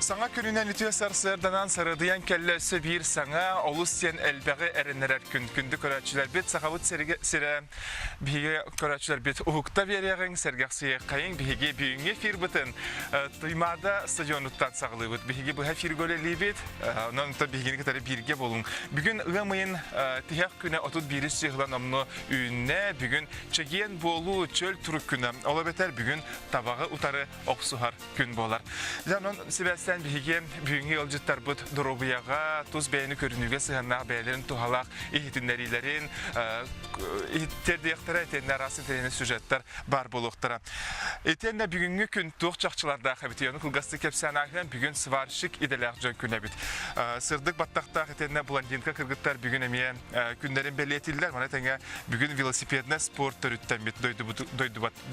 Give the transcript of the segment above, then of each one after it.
Саҥа күнүнэн үтүө сарсыарданан сарыдыйан кэллэ өссө биир саҥа, олус диэн элбэҕи эрэннэрэр күн. Күндү көрөөччүлэрбит, Сахабыт сирэ биһиги көрөөччүлэрбит уһукта биэриэҕиҥ, сэргэхсийиэххэйиҥ. Биһиги бүгүҥҥү эфирбытын Туймаада стадионуттан саҕалыыбыт. Биһиги быһа эфиргэ үлэлиибит. Онон биһигини кытары бииргэ буолуҥ. Бүгүн ыам ыйын тиһэх күнэ 31 чыһыла номнуо үүннэ. Бүгүн Чэгиэн буолуу чөл турук күнэ, ол эбэтэр бүгүн табаҕы утары охсуһар күн буолар. Дьэ, онон сибээстээн биһиги бүгүҥҥү ыалдьыттарбыт доруобуйаҕа, тус бэйэни көрүнүүгэ сыһыаннаах бэйэлэрин туһалаах иһитиннэриилэрин тиэрдиэхтэрэ, итиэннэ араас интэриэһинэй сюжеттар баар буолуохтара. Итиэннэ бүгүҥҥү күн туох чахчылардаах эбитий? Ону кылгастык кэпсээн ааһыам. Бүгүн сварщик идэлээх дьон күнэ эбит. Сырдык баттахтаах итиэннэ блондинка кыргыттар бүгүн эмиэ күннэрин бэлиэтииллэр. Маны тэҥэ бүгүн велосипеднай спорт төрүттэммит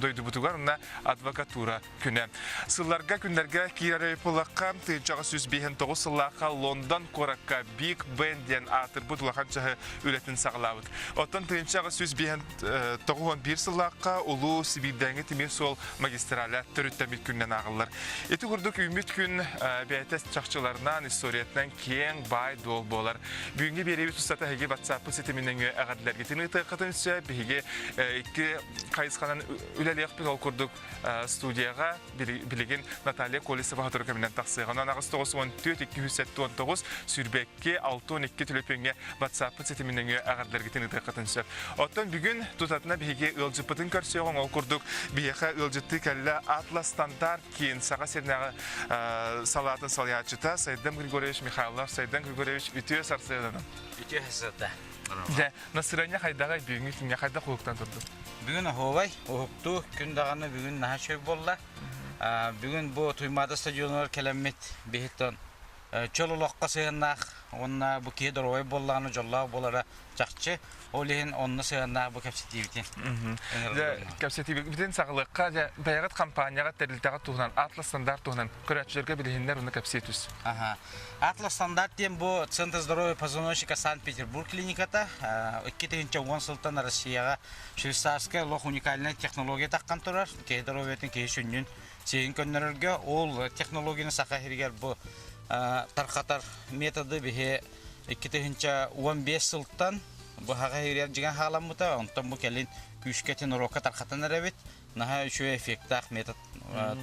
дойдубутугар уонна адвокатура күнэ. Сылларга күннэргэ киирэр буоллахха, 1959 сыллаахха Лондон куоракка Биг Бен диэн аатырбыт улахан чаһы үлэтин саҕалаабыт. Оттон 1891 сыллаахха Улуу Сибиирдээҥи тимир суол магистраля төрүттэммит күннэн ааҕыллар. Ити курдук үүммүт күн бэйэтэ чахчыларынан, историятынан киэҥ, баай-дуол буолар. Бүгүҥҥү биэриибит устата эһиги WhatsApp ситимин нөҥүө эҕэрдэлэргитин ыытыаххытын сөп. Биһиги икки хайысханан үлэлиэхпит. Ол курдук студияҕа билигин Наталья Колесова сотору кэминэн тахсыаҕа. Онон 894 279 22 62 төлөпүөҥҥэ WhatsApp ситимин нөҥүө эҕэрдэлэргитин ыытыаххытын сөп. Оттон бүгүн тутатына биһиги ыалдьыппытын көрсүөҕүҥ. Ол курдук биһиэхэ ыалдьыттыы кэллэ Атлас Стандарт киин Саха сиринээҕи салаатын салайааччыта Сайдам Григорьевич Михайлов. Сайдам Григорьевич, үтүө сарсыарданан. Үтүө сарсыарда. Дьэ, настырыанньа хайдаҕай бүгүҥҥү күҥҥэ хайдах уһуктан турдуҥ? Бүгүн оһуобай, уһуктуу, күн даҕаны бүгүн наһаа үчүгэй буолла. Бүгүн бу Туймаада стадионугар кэлэммит биһиттэн чөл олоххо сыһыаннаах уонна бу киһи доруобай буоллаҕына дьоллоох буолара чахчы. Ол иһин онно сыһыаннаах бу кэпсэтиибитин. Дьэ, кэпсэтиибитин саҕалыахха дьэ бэйэҕит компанияҕа тэрилтэҕит туһунан Атлас стандарт туһунан көрөөччүлэргэ билиһиннэр уонна кэпсии түс. Аха. Атлас стандарт диэн бу Центр здоровья позвоночника Санкт-Петербург клиниката 2010 сылтан Россияҕа швейцарская олох уникальнай технология таххан турар. Киһи доруобуйатын киһи сүнньүн сиһин көннөрөргө ол технологияны Саха сиригэр бу тархатар методы биһи 2015 сылтан быһаҕа иһирэр дьиҥэ хааламмыта, онтон бу кэлин күүскэ тенорокка тархатан эрэбит. Наһаа үчүгэй эффектаах метод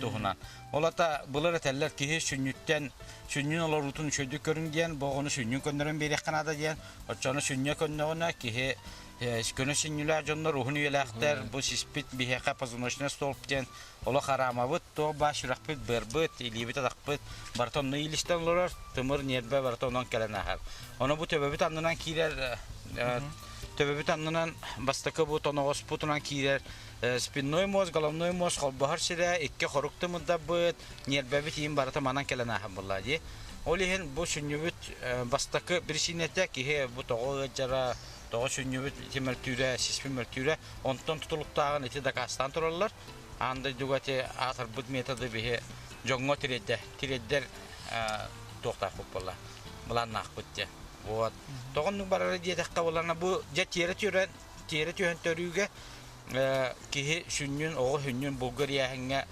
туһунан. Ол ата былыр этэллэр киһи сүнньүттэн сүнньүн олоруутун үчүгэйдик көрүҥ диэн, бу оҕону сүнньүн көннөрөн биэриэххэ наада диэн. Оччону сүнньэ көннөҕүнэ киһи көнө сүнньүлээх дьоннор уһун үйэлээхтэр, бу сиспит биһиэхэ позвоночный столб диэн Олох араамабыт, туох баар сүрэхпит, быарбыт, илиибит-атахпыт барыта онно иилистэн олорор, тымыр, ньиэрбэ барыта онон кэлэн ааһар. Ону бу төбөбүт аннынан киирэр, төбөбүт аннынан бастакы бу тоноҕоспутунан киирэр спинной мозг, головной мозг холбоһор сирэ, икки хорук тымырдарбыт, ньиэрбэбит иин барыта манан кэлэн ааһар буолла дии. Ол иһин бу сүнньүбүт бастакы биричиинэтэ киһи бу тоҕо ыалдьара, тоҕо сүнньүбүт ити мөлтүүрэ, сиспит мөлтүүрэ, онтон тутулуктааҕын ити дакаастаан тураллар. Аан дойдуга ити аатырбыт методы биһи дьоҥҥо тириэрдэ, тириэрдэр туохтаахпыт буолла, былааннаахпыт диэн. Вот. Тоҕо оннук барара диэтэххэ буоллаҕына бу дьэ тиэрэ түһэн тиэрэ түһэн төрүүгэ киһи сүнньүн, оҕо сүнньүн булгу эрийээһиҥҥэ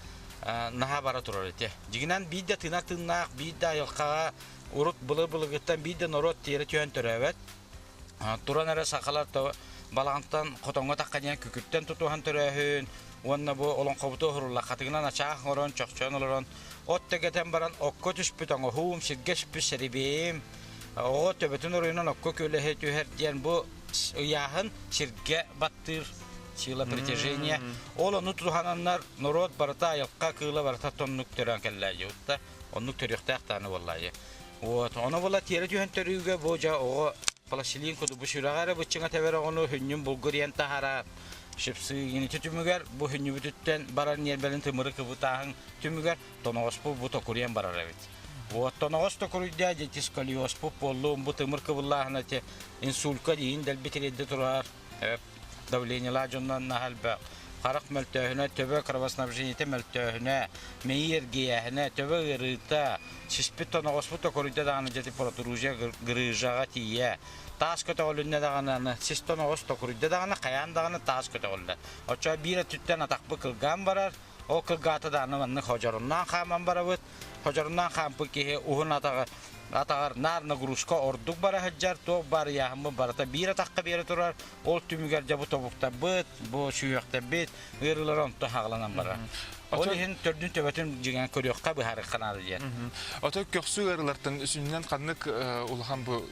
наһаа бара турар ити. Дьиҥинэн биир да тыына тыыннаах, биир да айылҕаҕа урут былыр-былыргыттан биир да норуот тиэрэ түһэн төрөөбөт. Туран эрэ сахалар балаҕантан хотоҥҥо тахха диэн күкүртэн тутуһан төрөөһүн уонна бу олоҥхобуту уһурулла хатыҥынан ачаах оҥорон чохчоон олорон от төгөтөн баран окко түспүт оҥоһуум сиргэ түспүт сэрибиэйим оҕо төбөтүн оройунан окко күөлэһи түһэр диэн бу ыйааһын сиргэ баттыыр сила притяжения ол ону тутуһананнар норуот барыта айылҕа кыыла барыта тоннук төрөөн кэллээдьи утта оннук төрүөхтээх дааны буоллаайы Вот, ону була тиэрэ түһэн төрүүгэ бу дьэ оҕо пластилин курдук бу сүрэҕэ эрэ быччыҥа тэбэр оҕону хүнньүн булгуруйан таһара шипсыгинити түмүгэр бу хүнньүбүтүттэн барар ньиэрбэлин тымыры кыбытааһын түмүгэр тоноҕоспут бу токуруйан барар эбит. Вот тоноҕос токуруйда дьэ сколиозпут буоллун бу тымыр кыбыллааһына те инсулька диин дэлби тириэрдэ турар давлениелаах дьоннон наһаа элбэх. Харах мөлтөөһүнэ, төбө кровоснабжениета мөлтөөһүнэ, мэйии эргийээһинэ, төбө ыарыыта, сиспит тоноҕоспут токуруйда даҕаны дьэ протрузия грыжаҕа тиийэ. Таас көтөҕүлүннэ даҕаны аны сис тоноҕос токуруйда даҕаны хайаан даҕаны таас көтөҕүллэр. Оччоҕо биир өттүттэн атахпыт кылгаан барар, ол кылгаата даҕаны маннык ходьоруннаан хааман барабыт. Ходьоруннаан хаампыт киһи уһун атаҕы атаҕар наар нагрузка ордук бара сылдьар, туох баар ыйааһыммыт барыта биир атахха биэрэ турар. Ол түмүгэр дьэ бу тобуктарбыт, бу сүһүөхтэрбит ыарыылара онтон хаҕыланан барар. Ол иһин төрдүн төбөтүн дьиҥэн көрүөххэ быһаарыахха наада диэн. Ото көхсү ыарыылартан сүнньүнэн ханнык улахан бу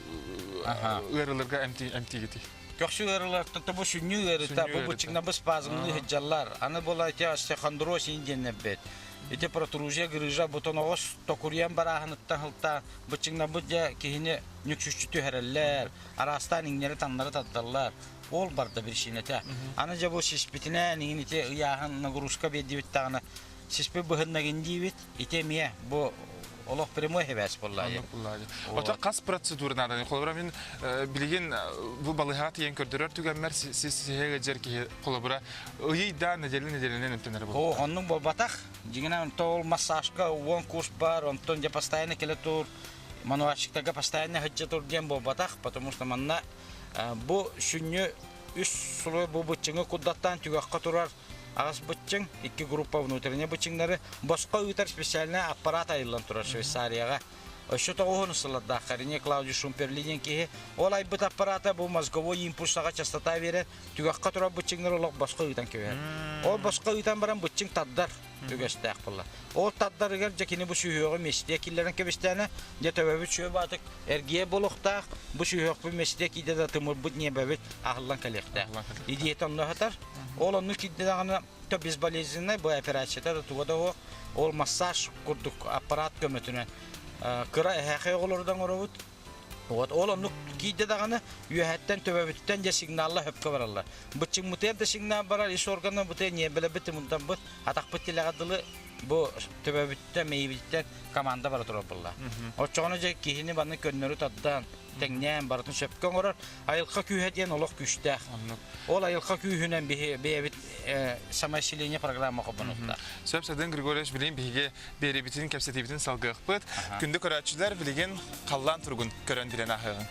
ыарыыларга эмтиигитий? Көхсү ыарыылартан бу сүнньү ыарыыта, бу быччыҥнабы спазмныы сылдьаллар. Аны була ити остеохондроз диэннэрбит. Ити протрузия грыжа бутон оҕус токуруйан барааһыныттан сылтаан быччыҥнабыт дьэ киһини нүксүччү түһэрэллэр, араастаан иҥнэри-таҥнары тардаллар. Ол барда биричиинэтэ. Аны дьэ бу сиспитинэн иҥин ити ыйааһын нагрузка биэрдибит даҕаны сиспит быһыннагын диибит. Ити эмиэ бу олох прямой сибээс буолла. Ото хас процедура наада? Холобура мин билигин бу балыһаҕа тиийэн көрдөрөр түгэммэр сиһэ ыдьар киһи холобура ыйый да неделя неделянан эмтэнэр буолла. О, оннук буолбатах. Дьиҥинэн онто ол массажка уон курс бар, онтон дьэ постоянно кэлэ тур, мануальщиктарга постоянно сылдьа тур диэн буолбатах, потому что манна бу сүнньү үс слой бу быччыҥы курдаттаан түгэххэ турар аҕыс быччыҥ, икки группа внутренний быччыҥнары босхо ыытар специальный аппарат айыллан турар Швейцарияҕа. Өссө тоҕуһун сыллардаахха Рене Клаудий Шумперли диэн киһи ол айбыт аппарата бу мозговой импульсаҕа частота биэрэн түгэххэ турар быччыҥнары олох босхо ыытан кэбиһэр. Ол босхо ыытан баран быччыҥ тардар үгэстээх буолла. Ол тардарыгар дьэ кини бу сүһүөҕү миэстиэ киллэрэн кэбистээнэ, дьэ төбөбүт сүө баатык эргийэ буолуохтаах, бу сүһүөхпүт миэстиэ киирдэ да тымырбыт ньиэбэбит аһыллан кэлиэхтээх. Идеята онно сытар. Ол онну киирдэ даҕаны то безболезненный бу операцията да туга да суох. Ол массаж курдук аппарат көмөтүнэн кыра эһээхэй оҕолору оҥоробут. Вот ол оннук киирдэ даҕаны үөһэттэн төбөбүттэн дьэ сигналла хөпкө бараллар. Быччыҥмытыгар да сигнал барар, ис органа бытыа ньиэрбэлэрбит тымырданбыт, атахпыт тилэҕэ дылы бу төбөбүттэн, мэйибититтэн команда бара турар буолла. Оччоҕуна дьэ киһини баны көннөрү тардан, тэҥнээн барытын сөпкө оҥорор. Айылҕа күүһэ диэн олох күүстээх. Ол айылҕа күүһүнэн биһи бэйэбит самоисцеление программа холбонуохтаах. Сөп Садын Григорьевич билигин биһиги биэриибитин, кэпсэтиибитин салгыахпыт. Күндү көрөөччүлэр, билигин халлаан туругун көрөн билэн ааһыаҕыҥ.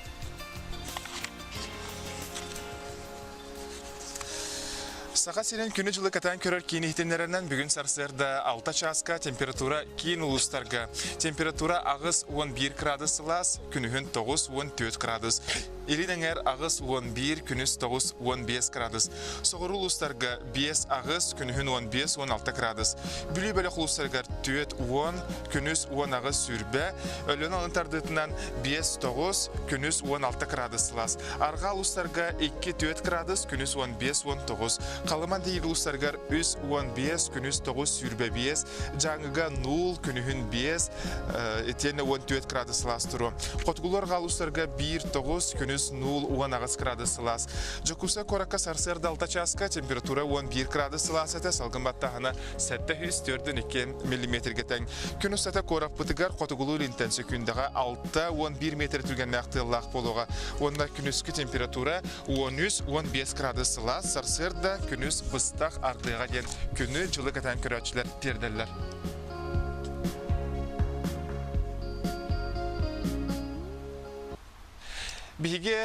Саха сирин күнү-дьылы кэтээн көрөр киин иһитиннэрэринэн бүгүн сарсыарда 6 чааска температура киин улуустарга температура 81 градус сылаас, күнүһүн 94 градус. Илин эҥэр 81, күнүс 9-15 градус. Соҕуруу улуустарга 5-8, күнүһүн 15-16 градус. Бүлүү бөлөх улуустарыгар 4-10, күнүс 18 сүүрбэ, Өлөөн алын тардыытынан 5-9, күнүс 16 градус сылаас. Арҕаа улуустарга 2-4 градус, күнүс 15-19. Халыман тиийик улуустарыгар 3-15, күнүс 9 сүүрбэ 5, Дьааҥыга 0, күнүһүн 5, итиэннэ 14 градус сылаас туруо. Хотугулуу арҕаа улуустарга 1-9, күнүс 0-18 градус сылаас. Дьокуускай куоракка сарсыарда 6 чааска температура 11 градус сылаас этэ, салгын баттааһына 742 миллиметргэ тэҥ. Күн устата куораппытыгар хотугулуу илинтэн сөкүүндэҕэ 6-11 метр түргэннээх тыаллаах буолуоҕа. Уонна күнүскү температура 13-15 градус сылаас, сарсыарда күнүс быстах ардыаҕа диэн күнү дьылы кэтээн көрөөччүлэр тиэрдэллэр. Биһиги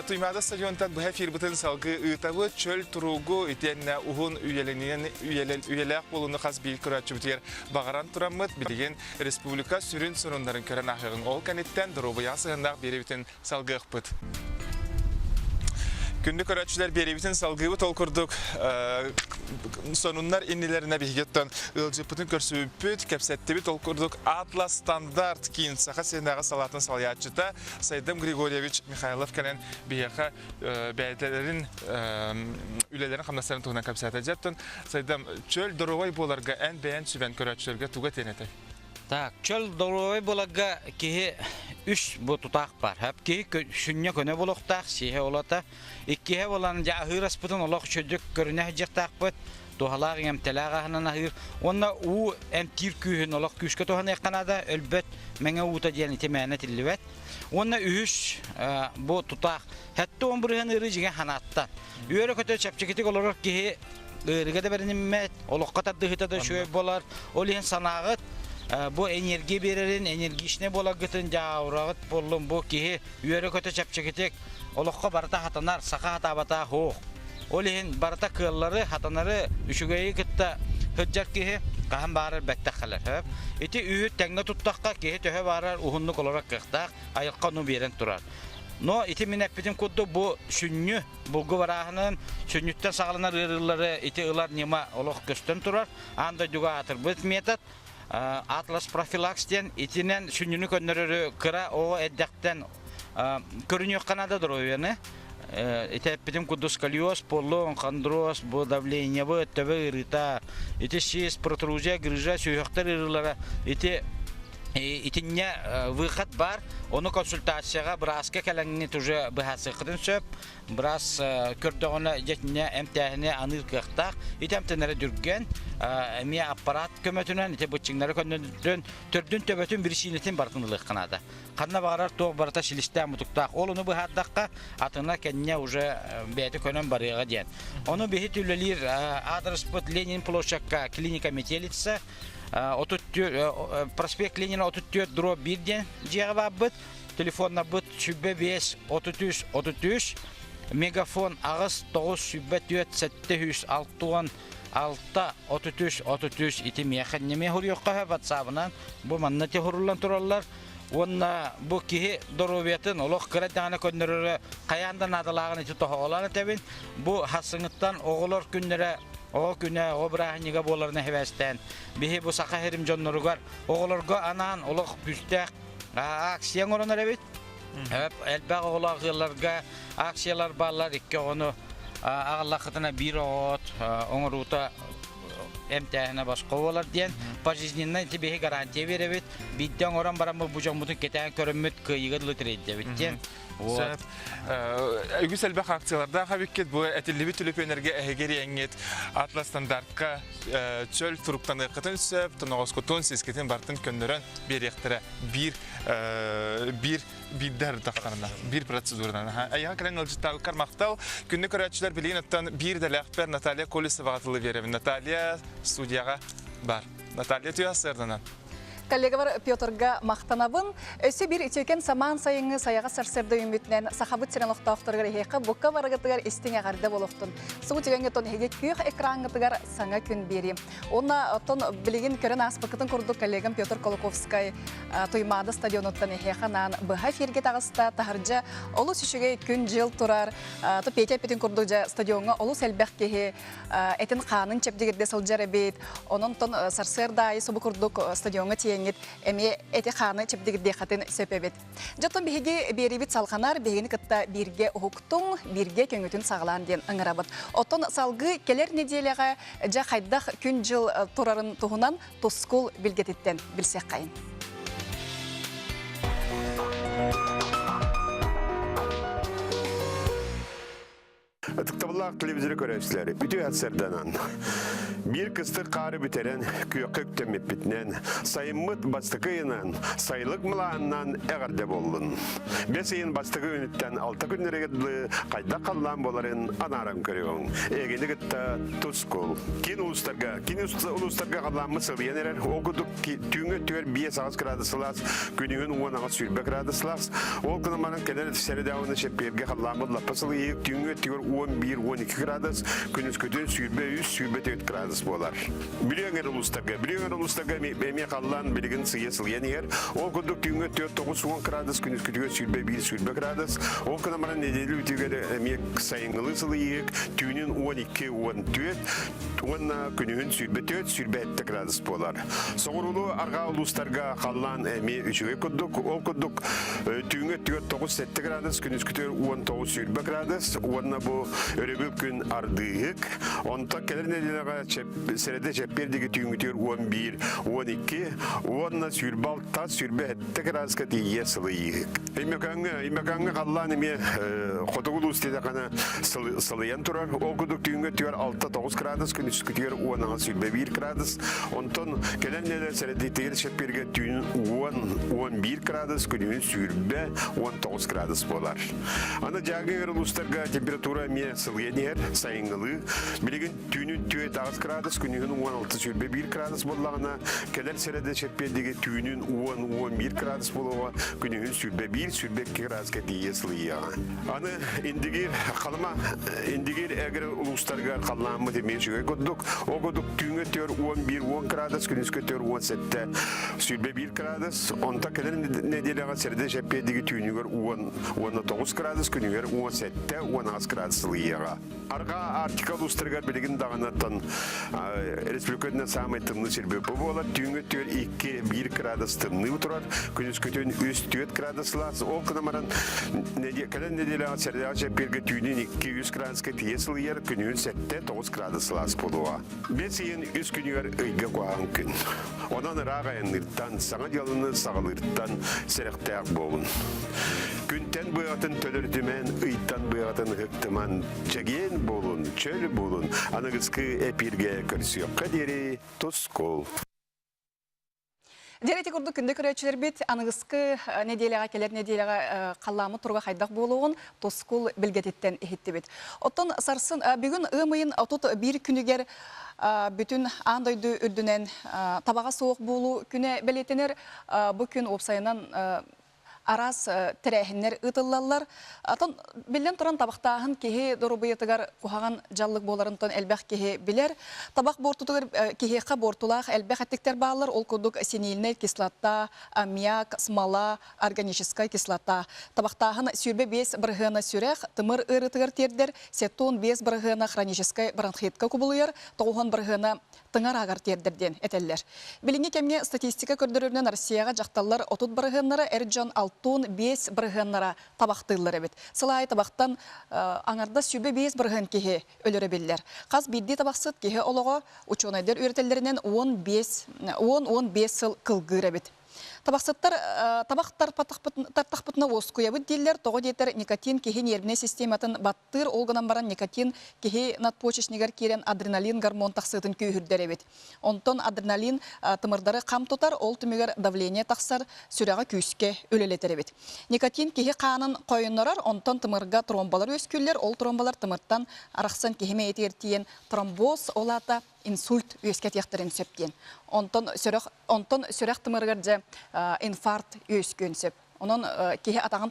Туймаада стадионтан быһа эфирбытын салгыы ыытабыт. Чөл туругу итиэннэ уһун үйэлэнинэн үйэлээх буолууну хас биир көрөөччүбүтүгэр баҕаран тураммыт, билигин республика сүрүн сонуннарын көрөн ааһыаҕыҥ. Ол кэнниттэн доруобуйаҕа сыһыаннаах биэриибитин салгыахпыт. Күндү көрөөччүлэр биэриибитин салгыыбыт ол курдук сонуннар иннилэринэ биһиги оттон ыалдьыппытын көрсүбүппүт, кэпсэттибит ол курдук Атлас стандарт киин Саха сиринээҕи салаатын салайааччыта Сайдам Григорьевич Михайлов кэлэн биһиэхэ бэйэлэрин үлэлэрин хамнастарын туһунан кэпсээтэ. Дьэ оттон Сайдам чөл доруобай буоларга эн бэйэн сүбэн көрөөччүлэргэ тугу этиэн этэй? Так, чөл доруобай буоларга киһи үс бу тутаах бар. Хап киһи сүнньэ көнө буолуохтаах, сиһэ олото. Иккиһэ буолан дьэ аһыыр аспытын олох үчүгдүк көрүнэ сылдьыахтаахпыт. Туһалаах иҥэмтэлээх аһынан аһыыр. Уонна уу эмтиир күүһүн олох күүскэ туһаныахха наада. Өлбөт мэҥэ уута диэн ити мээнэ этиллибэт. Уонна үһүс бу тутаах. 70 бырыһыан ыарыы дьиҥэ ханааттан. Үөрэ-көтө чэпчэкитик олорор киһи. ыарыыга да бэриниммэт, олоххо тардыһыыта да үчүгэй буолар. Ол иһин санааҕыт бу энергия биэрэрин, энергичнэй буоларгытын дьааураҕыт буоллун бу киһи үөрэ-көтө чэпчэкитик олоххо барыта хатанар, саха хатаабата суох. Ол иһин барыта кыаллары, хатанары үчүгэйи кытта сылдьар киһи хаһан баарар бэттэх кэлэр. Ити үһү тэҥҥэ туттахха киһи төһө баарар уһуннук олорор кыахтаах, айылҕа ону биэрэн турар. Но ити мин эппитим курдук бу сүнньү булгу барааһынын сүнньүттэн саҕаланар ыарыылары ити ылар ньыма олох көстөн турар. Аан дойдуга аатырбыт метод Атлас профилакс диэн итинэн сүнньүнү көннөрөрү кыра оҕо эрдэхтэн көрүнүөххэ наада доруобуйаны. Ити эппитим курдук сколиоз, поллон, хондроз, бу давлениебы, төбө ыарыыта, ити сис, протрузия, грыжа, сүһүөхтэр ыарыылара ити итиннэ выход бар. Ону консультацияҕа бырааска кэлэҥҥит уже быһаарсыаххытын сөп. Быраас көрдөҕүнэ дьэтинэ эмтээһини аныыр кыахтаах. Ити эмтэнэрэ түргэн, эмиэ аппарат көмөтүнэн ити быччыҥнары көннөрөн төрдүн төбөтүн биричиинэтин барытын ылыахха наада. Ханна баҕарар туох барыта силистээх мутуктаах. Ол ону быһаардахха атына кэннэ уже бэйэтэ көнөн барыаҕа диэн. Ону биһи үлэлиир аадырыспыт Ленин площадка клиника Метелица 34 проспект Ленина 34 дробь 1 диэн дьиэҕэ баарбыт. Телефоннарбыт 105 33 33, Мегафон 8 9 104 760 6 33 33 ити миэхэ ньэмиэ хуруйуохха ватсабынан бу манна техуруллан тураллар уонна бу киһи доруобуйатын олох кыра даҕаны көннөрөрө хайаан да наадалааҕын ити тоһоҕолоон этэбин бу хасыҥыттан оҕолор күннэрэ оҕо күнэ оҕо бырааһынньыга буоларына сибээстээн биһи бу саха сирин дьонноругар оҕолорго анаан олох күүстээх акция оҥорон эрэбит. Элбэх оҕолоох ыалларга акциялар бааллар. Икки оҕону аҕаллаххытына биир оҕоот оҥоруута эмтээһинэ босхо буолар диэн пожизненнай ити биһи гарантия биэрэбит. Биирдэ оҥорон бараммыт бу дьоммутун кэтээн көрөммүт кыайыыга дылы тириэрдэбит диэн. Вот. Үгүс элбэх акциялардаах эбиккит. Бу этиллибит түлүпүөннэргэ эһиги эриэҥҥит Атлас стандартка чөл туруктаныаххытын сөп, тоноҕоскутун, сискитин барытын көннөрөн биэриэхтэрэ биир биир биирдэ ырдахтарына биир процедуранан айаҕа кэлэн ыалдьыттаабыккар махтал күндү көрөөччүлэр билигин оттон биир идэлээхпэр Наталья Колесоваҕа тылы биэрэбин Наталья студияҕа бар Наталья түһэ сырданан Коллегабар Петрга махтанабын. Өссө биир үтүөкэн самаан сайыҥҥы сайаҕа сарсыарда үүммүтүнэн Сахабыт сирин олохтоохторугар эһиэхэ букка барыгытыгар истиҥ эҕэрдэ буолуохтун. Субу түгэҥҥэ тон эһиги күөх экраҥҥытыгар саҥа күн биэриим. Уонна оттон билигин көрөн ааспыккытын курдук коллегам Петр Колоковскай Туймаада стадионуттан эһиэхэ анаан быһа эфиргэ таҕыста. Таһырдьа олус үчүгэй күн-дьыл турар. То Петя эппитин курдук дьэ стадиоҥҥа олус элбэх киһи этин хаанын чэбдигирдэ сылдьар эбит. Онон тон сарсыарда аайы субу курдук стадиоҥҥа тиийэҥҥит эмиэ эти хааны чэбдигирдиэххитин сөп эбит. Дьоттон биһиги биэриибит салҕанар, биһигини кытта бииргэ уһуктуҥ, бииргэ көҥүтүн саҕалаан диэн ыҥырабыт. Оттон салгыы кэлэр нэдиэлэҕэ дьэ хайдах күн-дьыл турарын туһунан Тускул билгэтиттэн билсиэххэйин. Ытыктабыллаах телевизоры көрөөччүлэр, үтүө сарсыарданан. Биир кыстык хаары бүтэрэн, күөххэ үктэммиппитинэн, сайыммыт бастакы ыйынан, сайылык мылаанынан эҕэрдэ буоллун. Бэс ыйын бастакы күнүттэн алта күннэригэр дылы хайдах халлаан буоларын анааран көрүөҥ. Эһигини кытта тускул. Киин улуустарга, киин улуустарга халлааммыт сылыйан эрэр. Ол курдук түүҥҥү өттүгэр 5-8 градус сылаас, күнүһүн 18-20 градус сылаас. Ол гынан баран кэлэр сэрэдэҕинэ чэппиэргэ халлааммыт лаппа сылыйыы түүҥҥү өттүгэр 11-12 градус, күнүскүтүн 23-24 градус буолар. Бүлүү эҥэр улуустарга, Бүлүү эҥэр улуустарга эмиэ халлаан билигин сыйа сылыйан иһэр. Ол курдук түүҥҥү өттүгэр 9-10 градус, күнүскүтүгэр 21-20 градус. Ол гынан баран нэдиэлэ бүтүүгэр эмиэ сайыҥҥылыы сылыйыык, түүнүн 12-14, уонна күнүһүн 24-27 градус буолар. Соҕуруулуу арҕаа улуустарга халлаан эмиэ үчүгэй курдук. Ол курдук түүҥҥү өттүгэр 9-7 градус, күнүскүтүгэр 19-20 градус уонна бу өрөбүл күн ардыыһык. Онтон кэлэр нэдиэлэҕэ. Сэрэдэ чэппиэр диэки түүҥҥүтүгэр 11, 12 уонна 26, 27 кырааска тиийэ сылыйыыһык. Өймөкөөҥҥө, Өймөкөөҥҥө халлаан эмиэ хотугу улуус диэтэххинэ сылыйан турар. Ол курдук түүҥҥү өттүгэр 6-9 градус, күнүскүтүгэр 10-21 градус. Онтон кэлэн нэлэ сэрэдитигэр чэппиэргэ түүн 10-11 градус, күнүһүн сүүрбэ 19 градус буолар. Аны Дьааҥы улуустарга температура эмиэ сылыйан иһэр, сайыҥҥылыы. Билигин түүнүн 4-8 градус, күнүһүн 16-21 градус буоллаҕына, кэлэр сэрэдэ чэппиэрдиги түүнүн 10-11 градус буолуоҕа, күнүһүн 21-22 градуска тиийэ сылыйыаҕа. Аны Индигир, Халыма, Индигир эгэр улуустарыгар халлааммыт эмиэ үчүгэй курдук. Ол курдук түүҥҥэ 4-11 градус, күнүскэ 4-17 21 градус, онто кэлэр нэдиэлэҕэ сэрэдэ чэппиэрдиги түүнүгэр 10 уонна 9 градус, күнүгэр 17-18 градус сылыйыаҕа. Арҕаа Арктика улуустарыгар билигин даҕанаттан республикатынан саамай тымныы сирбит бу буолар. Түүҥҥү өттүгэр 2-1 градус тымныы турар. Күнүскүтүн 3-4 градус сылаас. Ол гынан баран кэлэн нэдиэлэҕэ сэрдээх чэппиэргэ түүнүн 2-3 градуска тиийэ сылыйар, күнүһүн 7-9 градус сылаас буолуоҕа. Бэс ыйын үс күнүгэр ыйга куһаҕан күн. Онон ыраах айанныыртан, саҥа дьыаланы саҕалыыртан сэрэхтээх буолун. Күнтэн быаҕатын төлөрүтүмэн, ыйтан быаҕатын ыһыктыман, чэгиэн буолун, чөл буолун, аныгыскы эпииргэ көрсүөххэ диэри тускул. Диэн ити курдук күндү көрөөччүлэрбит аныгыскы нэдиэлэҕэ кэлэр нэдиэлэҕэ халлааммыт туруга хайдах буолуоҕун тускул билгэтиттэн иһиттибит. Оттон сарсын бүгүн ыам ыйын 31 күнүгэр бүтүн аан дойду үрдүнэн табаҕа суох буолуу күнэ бэлиэтэнэр. Бу күн уопсайынан араас тэрээһиннэр ыытыллаллар. Атын биллэн туран табахтааһын киһи доруобуйатыгар куһаҕан дьаллык буоларынтан элбэх киһи билэр. Табах буортутугар киһиэхэ буортулаах элбэх эттиктэр бааллар. Ол курдук синильнай кислота, аммиак, смола, органическай кислота. Табахтааһын 25 бырыһыана сүрэх, тымыр ыарыытыгар тиэрдэр, 75 бырыһыана хроническай бронхитка кубулуйар, 90 бырыһыана тыҥар аагар тиэрдэр диэн этэллэр. Билиҥҥи кэмҥэ статистика көрдөрөрүнэн Россияҕа дьахталлар 30 бырыһыаннара, эр дьон 65 бырыһыаннара табахтыыллар эбит. Сыл аайы табахтан аҥардас 25 бырыһыан киһи өлөрө биллэр. Хас биирдии табахсыт киһи олоҕо учуонайдар үөрэтэллэринэн 15 10-15 сыл кылгыыр эбит. Табахсыттар табах тартахпытына уоскуйабыт дииллэр, тоҕо диэтэр никотин киһи нервнэй систематын баттыыр, ол гынан баран никотин киһи надпочечнигар киирэн адреналин гормон тахсыытын күүһүрдэр эбит. Онтон адреналин тымырдары хам тутар, ол түмүгэр давление тахсар, сүрэҕи күүскэ үлэлэтэр эбит. Никотин киһи хаанын хойуннарар, онтон тымырга тромбалар үөскүүллэр, ол тромбалар тымыртан арахсан киһи мэйитигэр тиийэн тромбоз, ол аата инсульт үөскэтиэхтэрин сөп диэн. Онтон сүрэх, онтон сүрэх тымырыгар дьэ инфаркт үөскүөн сөп. Онон киһи атаҕын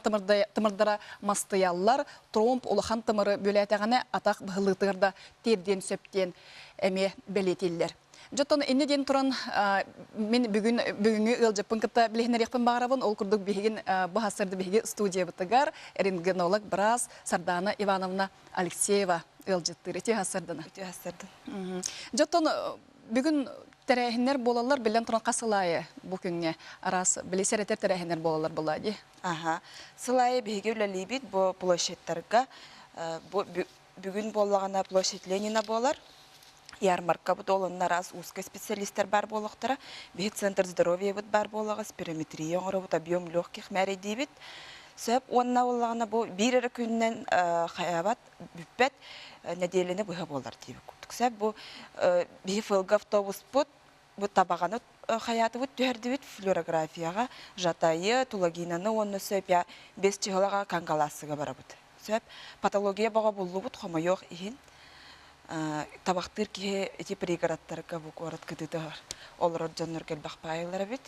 тымырдара мастыйаллар, тромб улахан тымыры бүлээтэҕинэ атах быһыллыытыгар да тиэрдиэн сөп диэн эмиэ бэлиэтииллэр. Дьоттон инньэ диэн туран мин бүгүн бүгүҥҥү ыалдьыппын кытта билиһиннэриэхпин баҕарабын. Ол курдук биһигин бу сарсыарда биһиги студиябытыгар рентгенолог быраас Сардана Ивановна Алексеева ыалдьыттыыр. Ити сарсыардана. Үтүө сарсыардан. Дьоттон бүгүн тэрээһиннэр буолаллар, биллэн туран хас сыл аайы бу күҥҥэ араас били сэрэтэр тэрээһиннэр буолаллар буолла дии. Аха. Сыл аайы биһиги үлэлиибит бу площадьтарга. Бу бүгүн буоллаҕына площадь Ленина буолар. Ярмаркабыт ол онно араас узкай специалистар баар буолуохтара. Биһи центр здоровьябыт баар буолаҕа, спирометрия оҥоробут, объем легких мээрэйдиибит. Сөп уонна буоллаҕына бу биир эрэ күнүнэн хайаабат, бүппэт нэдиэлэни быһа буолар диэбит курдук. Сөп бу биһи ФЛГ автобуспут бу табаҕаны хайаатыбыт түһэрдибит флюорографияҕа, Жатайы, Тулагинаны уонна сөп бес чыһылаҕа Кангалассыга барабыт. Сөп патология бөҕө буллубут хомойуох иһин табахтыыр киһи ити пригородтарга бу куорат кытыытыгар олорор дьоннорго элбэх паайылар эбит.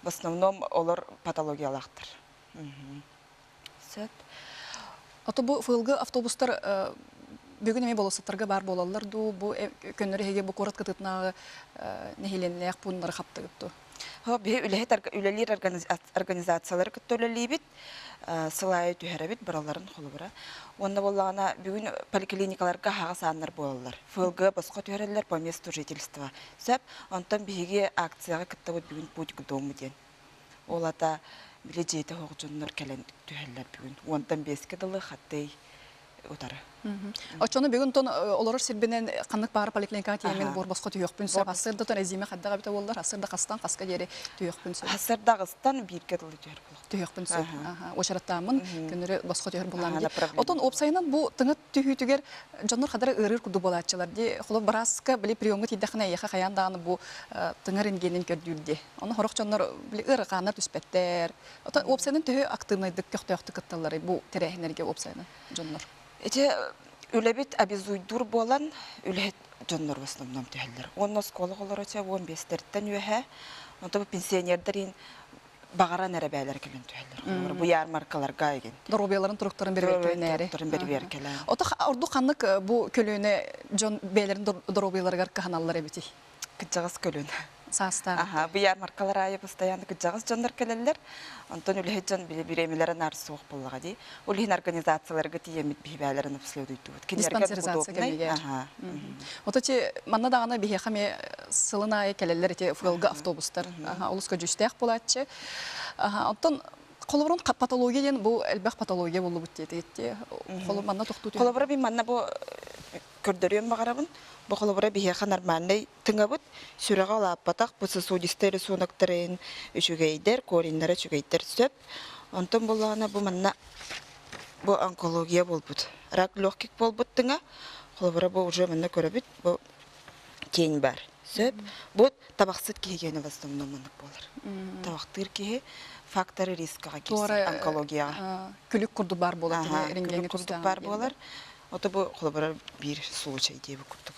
В основном олор патологиялаахтар. Сөп. Ото бу ФЛГ автобустар бүгүн эмиэ болуоссаттарга баар буолаллар дуу, бу көннөрү эһиги бу куорат кытыытынааҕы нэһилиэнньэлээх пууннары хаптыгыт дуу? Биһи үлэһит үлэлиир организациялары кытта үлэлиибит, сыл аайы түһэрэбит бараларын холобура. Уонна буоллаҕына бүгүн поликлиникаларга аһаҕас ааннар буолаллар. ФЛГ босхо түһэрэллэр по месту жительства. Сөп. Онтон биһиги акцияҕа кыттабыт бүгүн Путь к дому диэн. Ол ата били дьиэтэ оһох дьоннор кэлэн түһэллэр бүгүн. Уонтан биэскэ дылы хаттый утары. Оччону бүгүн тон олорор сирбинэн ханнык баара поликлиникаҕа тиийэммин буор босхо түһүөхпүн сөп. Ассырда тон эзиме хайдах эбитэ буоллар, ассырда хастан хаска диэри түһүөхпүн сөп. Ассырда аҕыстан бииргэ дылы түһэр буолуох. Түһүөхпүн сөп. Уочараттааммын көннөрү босхо түһэр буоллаам дии. Отон уопсайынан бу тыҥа түһүүтүгэр дьоннор хадара ыарыыр курдук буолааччылар дии. Холобур барааска били приемҥа тиийдэххинэ эйиэхэ хайаан даҕаны бу тыҥа рентгенин көрдүүр дии. Ону сорох дьоннор били ыараханнар түспэттэр. Отон уопсайынан төһө актыыбынайдык көхтөөхтүк кытталларый бу тэрээһиннэргэ уопсайынан дьоннор? Ити үлэбит обязуйдуур буолан үлэһит дьоннор в основном түһэллэр. Уонна оскуола оҕолоро чэ 15-тэртэн үөһэ, онто бу пенсионердар иин баҕаран эрэ бээлэр кэлэн түһэллэр. Холобура бу ярмаркаларга игин. Доруобуйаларын туруктарын бэрэбиэркэлэнээри. Туруктарын бэрэбиэркэлээн. Ото ордук ханнык бу көлүөнэ дьон бэйэлэрин доруобуйаларыгар кыһаналлар эбитий? Кырдьаҕас көлүөнэ. Саастаах. Аха, бу ярмаркалар аайы постоянно кырдьаҕас дьоннор кэлэллэр. Онтон үлэһит дьон били бириэмэлэрэ наар суох буоллаҕа дии. Ол иһин организацияларга тиийэммит биһибээлэрин обследуйдубут. Диспансеризация кэмигэр. Аха. Ото ти манна даҕаны биһиэхэ эмиэ сылын аайы кэлэллэр ити фуэлга автобустар. Аха, олус көдьүүстээх буолааччы. Аха, оттон холобурун патология диэн бу элбэх патология буллубут диэтигит Холобур манна тохтуу Холобура мин манна бу көрдөрүөн баҕарабын. Бу холобура биһиэхэ нормальнай тыҥабыт, сүрэҕэ улааппатах, бу сосудистай рисуноктарын үчүгэйдэр, кореннара үчүгэйдэр сөп. Онтон буоллаҕына бу манна бу онкология буолбут. Рак легких буолбут тыҥа. Холобура бу уже манна көрөбүт, бу тень бар. Сөп. Бу табахсыт киһи гиэнэ в основном маннык буолар. Табахтыыр киһи факторы рискаҕа киирсэр онкологияҕа. Күлүк курдук баар буолар. Күлүк курдук баар буолар. Ото бу холобура биир случай диэбит курдук.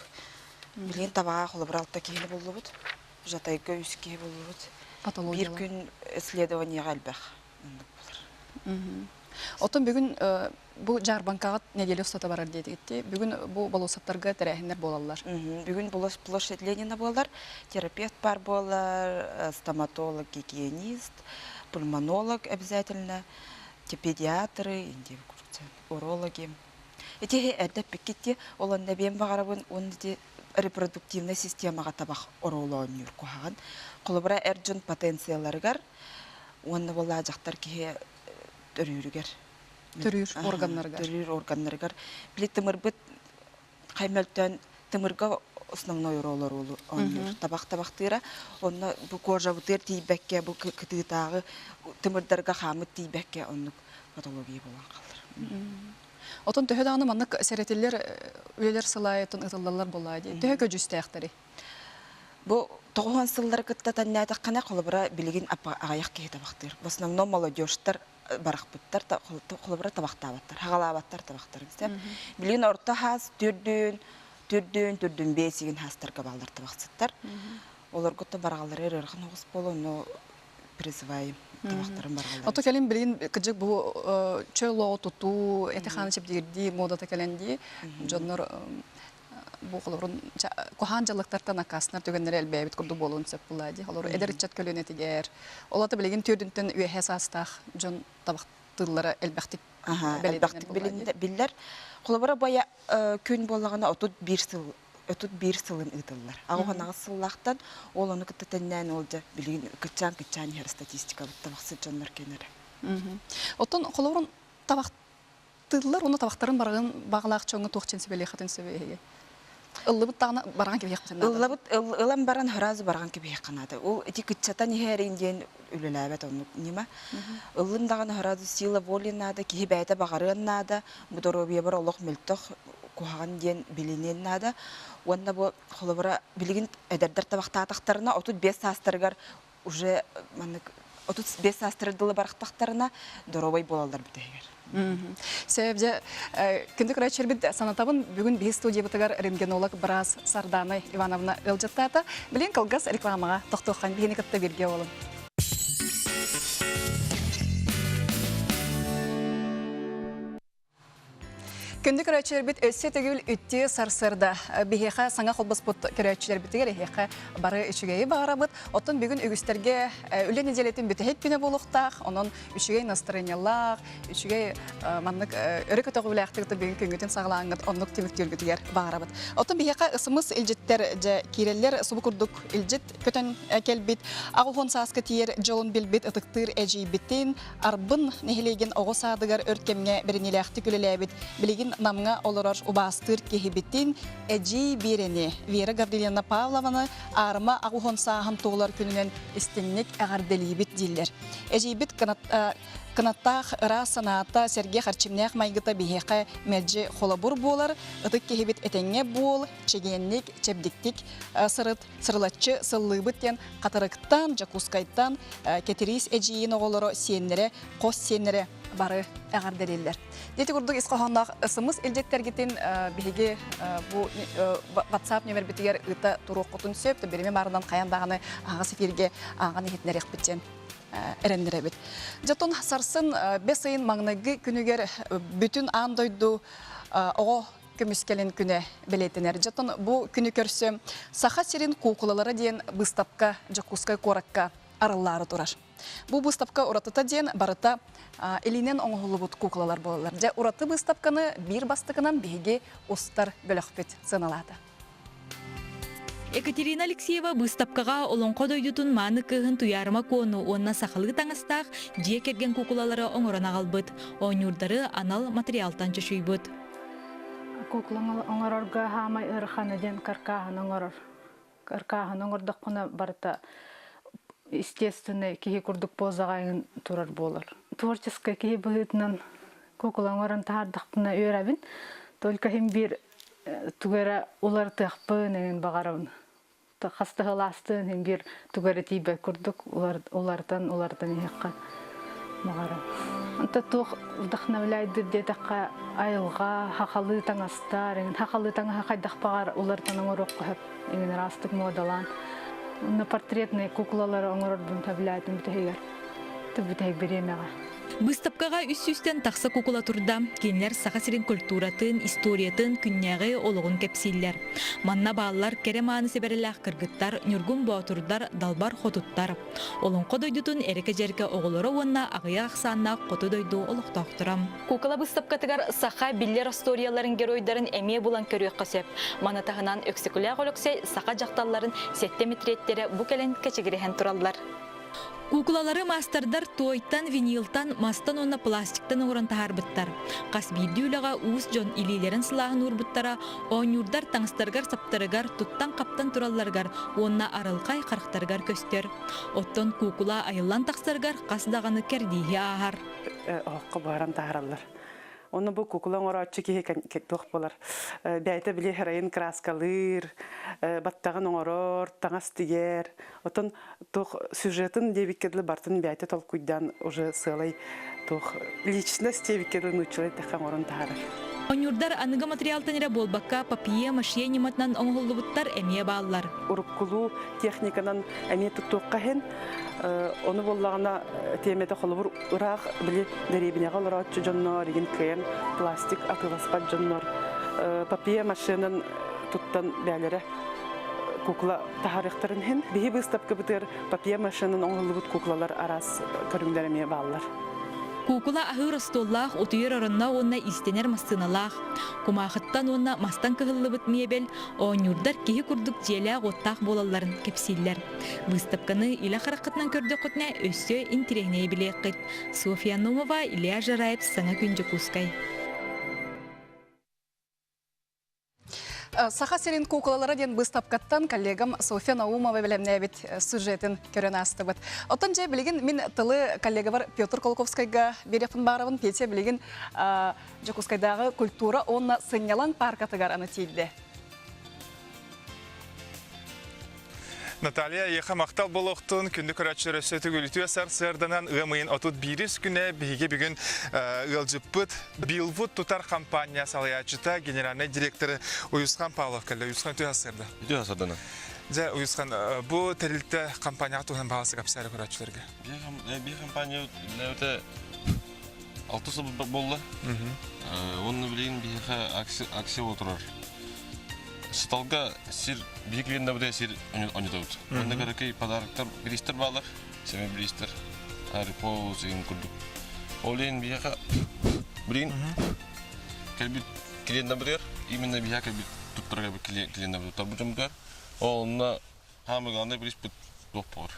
Билигин табаҕа холобура алта киһини буллубут. Жатайга үс киһи буллубут. Биир күн исследованиеҕа элбэх оннук буолар. Оттон бүгүн бу дьаарбаҥкаҕа нэдиэлэ устата барар диэтигит Бүгүн бу болуоссаттарга тэрээһиннэр буолаллар. Бүгүн площадь Ленина буолар, терапевт бар буолар, стоматолог, гигиенист, пульмонолог обязательно, педиатры, урологи. Ити эрдэ эппиккит ол онно эбиэн баҕарабын уонна ити репродуктивнай системаҕа табах оруолу оонньуур куһаҕан. Холобура, эр дьон потенциалларыгар уонна буоллаҕа дьахтар киһи төрүүрүгэр. Төрүүр органнарыгар. Төрүүр органнарыгар. Били тымырбыт хай мөлтөөн тымырга основной оруолу оонньуур. Табах табахтыыра. Онно бу кожабытыгар тиийбэккэ, бу кытыытааҕы тымырдарга хааммыт тиийбэккэ оннук патология буолан хаалар. Отон төһө даҕаны маннык сэрэтиллэр үлэлэр сыл аайытын ытыллаллар буоллаа дии. Төһө көдьүүстээхтэрий? Бу тоҕуһан сыллары кытта тэннээтэххинэ, холобура, билигин аҕыйах киһи табахтыыр. В основном молодежтар барахпыттар, холобура, табахтаабаттар, хаҕалаабаттар табахтарын. Билигин орто хаас түрдүн, түрдүн, түрдүн бэсигин хаастарга бааллар табахсыттар. Олорго бараҕалары ыарахан оҕус буолуо, но призываем табахтарын бараҕалары. Ото кэлин билигин кыдьык бу чөл олоҕу тутуу, эти-хааны чэбдигирдии муодата кэлэн дии, дьоннор бу холобурун куһаан дьаллыктартан аккаастанар түгэннэрэ элбээбит курдук буолуон сөп буолаа дии. Олору эдэр ыччат көлүөнэтигэр, ол ата билигин төрдүнтэн үөһэ саастаах дьон табахтыыллара элбэхтик элбэхтик биллэр. Холобура бая күн буоллаҕына 31 сыл 31 сылын ыытыллар. Аҕыс сыллаахтан ол ону кытта тэннээн ол дьэ билигин кыччаан-кыччаан иһэр статистикабыт табахсыт дьоннор кэнэрэ. Оттон холобурун табах тыллар уонна табахтарын барҕын баҕалаах дьоҥҥо туох диэн сүбэлиэххитин сөбүй эһиги? Ыллыбыт даҕаны барҕан кэбиһиэххитин наада. Ыллабыт ылан баран сразу барҕан кэбиһиэххэ наада. Ол ити кыччатан иһэрин диэн үлэлээбэт оннук ньыма. Ыллын даҕаны сразу сила воли наада, киһи бэйэтэ баҕарыан наада, бу доруобуйабар олох мөлтөх куһаҕан диэн билиниэн наада. Уонна бу холобура билигин эдэрдэр табахтаатахтарына 35 саастарыгар уже маннык 35 саастарыгар дылы барахтахтарына доруобай буолаллар бүтэһигэр. Сөп дьэ күндү көрөөччүлэрбит санатабын бүгүн биһи студиябытыгар рентгенолог быраас Сардана Ивановна ыалдьыттаата. Билин кылгас рекламаҕа тохтуоххан биһини кытта бииргэ буолун. Күндү көрөөччүлэрбит өссө төгүл үттүө сарсыарда биһиэхэ саҥа холбоспут көрөөччүлэрбитигэр эһиэхэ бары үчүгэйи баҕарабыт. Оттон бүгүн үгүстэргэ үлэ нэдиэлэтин бүтэһик күнэ буолуохтаах. Онон үчүгэй настроениелаах, үчүгэй маннык өрө көтөҕүүлээхтик бүгүн күҥҥүтүн саҕалааҥҥыт оннук түмүктүүргүтүгэр баҕарабыт. Оттон биһиэхэ ысымыс илдьиттэр дьэ киирэллэр субу курдук илдьит көтөн кэлбит аҕыс сааска тиийэр дьолун билбит ытыктыыр эдьиийбитин Арбын нэһилиэгин оҕо саадыгар өр кэмҥэ бэриниилээхтик үлэлээбит, билигин. Биһиги Намҥа олорор убаастыыр киһибитин Эдьиий Биэрэни, Вера Гаврильевна Павлованы аарыма аҕуһун сааһын туолар күнүнэн истиҥник эҕэрдэлиибит дииллэр. Эдьиийбит кынаттаах ыраас санаата, сэргэх эрчимнээх майгыта биһиэхэ мэлдьи холобур буолар. Ытык киһибит этэҥҥэ буол, чэгиэнник, чэбдиктик сырыт, сырылаччы сыллыыбыт диэн Хатырыктан, Дьокуускайтан Кэтириис эдьиийин оҕолоро, сиэннэрэ, хос сиэннэрэ бары эҕэрдэлииллэр. Ити курдук ис хоһоонноох СМС илдьиттэргитин биһиги бу WhatsApp нүөмэрбитигэр ыыта туруоххутун сөп. Бириэмэ баарынан хайан даҕаны аһаҕас эфиргэ ааҕан иһитинэриэхпит диэн эрэннэрэбит. Дьотун сарсын бэс ыйын маҥнайгы күнүгэр бүтүн аан дойду оҕо көмүскэлин күнэ бэлиэтэнэр. Дьотун бу күнү көрсө Саха сирин куукулалара диэн быыстапка Дьокуускай куоракка арыллаары турар. Бу быыстапка уратыта диэн барыта илиинэн оҥоһуллубут куукулалар буолаллар. Дьэ, ураты быыстапканы биир бастакынан биһиги устар бөлөхпүт сыаналаата. Екатерина Алексеева быыстапкаҕа Олоҥхо дойдутун мааны кыыһын Туйаарыма Куону уонна сахалыы таҥастаах дьиэ кэргэн куукулалары оҥорон аҕалбыт. Оонньуурдары анал материалтан чочуйбут. Куукула оҥорорго хаамай ыарахана диэн каркааһын оҥорор. Каркааһын оҥордоххуна барыта естественный киһи курдук позаҕа эҥин турар буолар. Творческай киһи быһыытынан куукула оҥорон таһаардахпына үөрэбин. Только иһин биир тугу эрэ уларытыахпын эҥин баҕарабын. Хас да сылаастыын иһин биир тугу эрэ тиийбэт курдук уларытан уларытан иһиэххэ баҕарабын. Онто туох вдохновляйдыр диэтэххэ айылҕа, хахалыы таҥастар, эҥин хахалыы таҥаһы хайдах баҕар уларытан оҥоруохха сөп. Эҥин араастык муодалаан. Онно портретнай куклалары оҥорорбун сөбүлээтим бүтэһигэр. Бүтэһик бириэмэҕэ. Быыстапкаҕа үс сүүстэн тахса кукула турда. Кинилэр Саха сирин культуратын, историятын, күннээҕи олоҕун кэпсииллэр. Манна бааллар кэрэ-мааны сэбэрэлээх кыргыттар, ньургун боотурдар, далбар хотуттар. Олоҥхо дойдутун эрэкэ-дьэркэ оҕолоро уонна аҕыйах ахсааннаах хоту дойду олохтоохторо. Куукула быыстапкатыгар саха биллэр остуоруйаларын геройдарын эмиэ булан көрүөххэ сөп. Маны таһынан Өксөкүлээх Өлөксөй саха дьахталларын сэттэ мэтириэттэрэ бу кэлэн кэчигирэһэн тураллар. Куукулалары маастардар туойтан, винилтан, мастан уонна пластиктан оҥорон таһаарбыттар. Хас биирдии үлэҕэ уус дьон илиилэрин сылааһын уурбуттара, оонньуурдар таҥастарыгар-саптарыгар, туттан-хаптан туралларыгар уонна арылхай харахтарыгар көстөр. Оттон куукула айыллан тахсарыгар хас даҕаны кэрдииһи ааһар. Оһоххо буһаран таһаараллар. Онно бу куукула оҥорооччу киһи туох буолар? Бэйэтэ били харайын краскалыыр, баттаҕын оҥорор, таҥас тигэр. Оттон туох сюжетын диэбиккэ дылы бартын бэйэтэ толкуйдаан уже сыалай туох личность диэбиккэ дылы нууччалыы эттэххэ оҥорон таһаарар. Оонньуурдар аныгы материалтан эрэ буолбакка папье-маше ньыматынан оҥоһуллубуттар эмиэ бааллар. Уруккулуу техниканан эмиэ туттуохха иһин ону буоллаҕына тиэмэтэ холобур ыраах били дэриэбинэҕэ олорооччу дьоннор игин кыайан пластик атыыласпат дьоннор папье машинан туттан бээлэрэ кукла таһаарыахтарын иһин биһи быыстапкабытыгар папье машинан оҥоһуллубут куклалар араас көрүҥнэр эмиэ бааллар. Куукула аһыыр остуоллаах, утуйар оронноох уонна иистэнэр массыыналаах. Кумаахыттан уонна мастан кыһыллыбыт миэбэл оонньуурдар киһи курдук дьиэлээх-уоттаах буолалларын кэпсииллэр. Быыстапканы илэ хараххытынан көрдөххүтүнэ өссө интэриэһинэйи билиэххит. Софья Номова, Илья Жараев, Саҥа күн Дьокуускай. Саха сирин куукулалара диэн быыстапкаттан коллегам Софья Наумова бэлэмнээбит сюжетин көрөн аастыбыт. Оттон дьэ билигин мин тылы коллегабар Петр Колоковскайга биэриэхпин баарабын. Петя билигин Дьокуускайдааҕы культура уонна сынньалаҥ пааркатыгар аны тиийдэ. Наталья, эйиэхэ махтал буолуохтун. Күндү көрөөччүлэр өссө төгүлүтүө сарсыарданан ыам ыйын 31 күнэ биһиги бүгүн ыалдьыппыт Билвуд тутар компания салайааччыта, генеральнай директоры Уйусхан Павлов кэллэ. Уйусхан үтүө сарсыарда. Үтүө сарсыарданан. Дьэ, Уйусхан, бу тэрилтэ компанияҕа туһунан баҕасы кэпсээри көрөөччүлэргэ. Биир компания үлэлээбитэ алта сыл буолла. Уонна билигин биһиэхэ акция буола турар. Сыталга сир биһи клиеннабыта сир онньотобут. Онно көрөкөй подароктар, биристер баалар, сэмэ биристер, Харипоус игин курдук. Ол иһин биһиэхэ билигин кэлбит клиеннабытыгар, именно биһиэхэ кэлбит туттара кэлбит клиеннабыт туттарбыт дьоммутугар, ол онно хаамы главный бириспит туох буолар?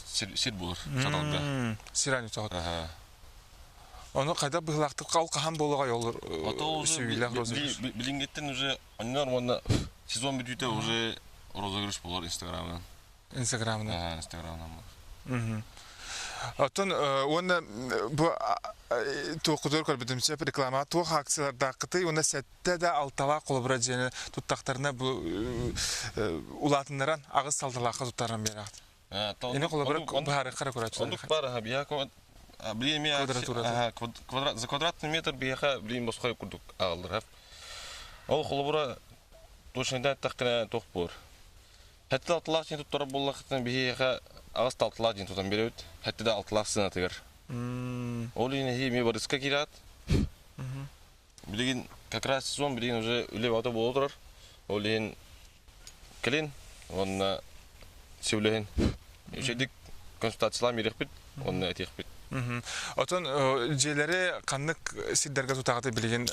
Сир, сир буолар саталга. Сир анньытаҕыт. Ону хайдах быһыылаахтык ол хаһан буолуоҕай ол сүүйүүлээх розыгрыш? Билиҥҥиттэн уже онньонор уонна сезон бүтүүтэ уже розыгрыш буолар Инстаграмынан. Инстаграмынан. Инстаграмынан буолар. Оттон уонна бу туоххутугар көрбүтүм сөп реклама туох акциялардааххытый уонна сэттэ да алталаах холобура дьиэни туттахтарына бу улаатыннаран аҕыс алталаахха туттаран биэрэҕит. Ини холобура быһаарыахха көрөөччүлэр. Оннук баар биһиэхэ билин эмиэ квадрат за квадратный метр биһиэхэ билин босхой курдук аҕаллар. Ол холобура точно эттэххинэ туох буолар. Хэттэ алтылаах дьиэ туттарар буоллаххытына биһиэхэ аҕыс алтылаах дьиэ тутан биэрэбит. Хэттэ да алтылаах сыанатыгар. Ол иһин эһиги эмиэ барыска киирээт. Билигин как раз сезон билигин уже үлэ бөҕөтө буола турар. Ол иһин кэлин уонна сөбүлэһин. Үчүгэйдик консультациялаан биэриэхпит уонна этиэхпит. Отон дьиэлэри ханнык сирдэргэ тутаҕыт билигин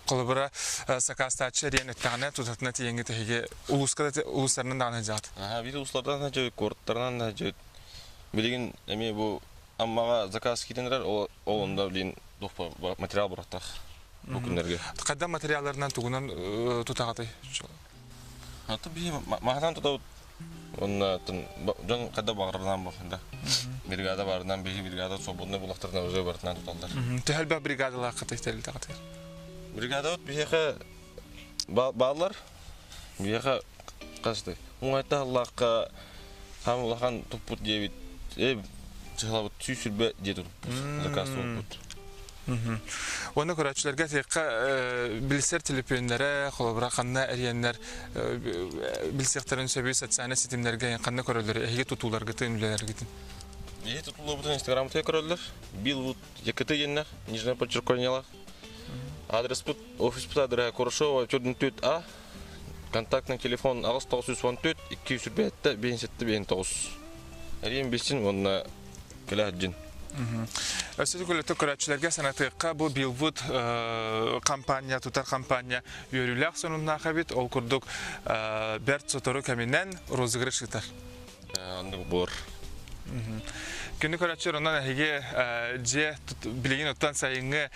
холобура сакаастааччы эриэн эттэҕинэ тутатына тиийэҥҥит эһиги улууска да улуустарынан даҕаны сылдьаҕыт? Аха, биир улуустардан сылдьабыт, куораттарынан да сылдьабыт. Билигин эмиэ бу Аммаҕа заказ киирэн эрэр, ол онно билигин материал бурахтаах бу күннэргэ. Хайдах материалларынан тугунан тутаҕытый? Аты биһи маһынан тутабыт. Уонна дьон хайда баҕарарынан бу да. Бригада барынан биһи бригада свободный булахтарына уже барытынан туталлар. Төһө элбэх бригадалааххытый тэрилтэҕитигэр? Бригадабыт биһиэхэ бааллар. Биһиэхэ хасты уҥайта аллаахха хаам улахан туппут диэбит э чыһылабыт 120 дии туппут заказ туппут. Уонна көрөөччүлэргэ этиэххэ билсэр төлөпүөннэрэ, холобура ханна эрийэннэр билсиэхтэрин сөбүй социальнай ситимнэргэ ханна көрөллөр эһиги тутууларгытын, үлэлэргитин? Эһиги тутууларбытын инстаграмтыга көрөллөр. Билвуд ЯКТ диэннэх, Нижнее подчеркиваниелаах. Адреспыт офиспыт адреһа Курашова 4 А. Контактный телефон 8914 227 57 59. Эрийэн билсин уонна кэлэ сылдьын. Өссө көлөтө көрөөччүлэргэ санатыахха бу Билвуд компания тутар компания үөрүүлээх сонуннаах эбит. Ол курдук бэрт сотору кэминэн розыгрыш ыытар. Оннук буор. Күнү көрөөччүлэр онон эһиги дьиэ билигин оттон сайыҥҥы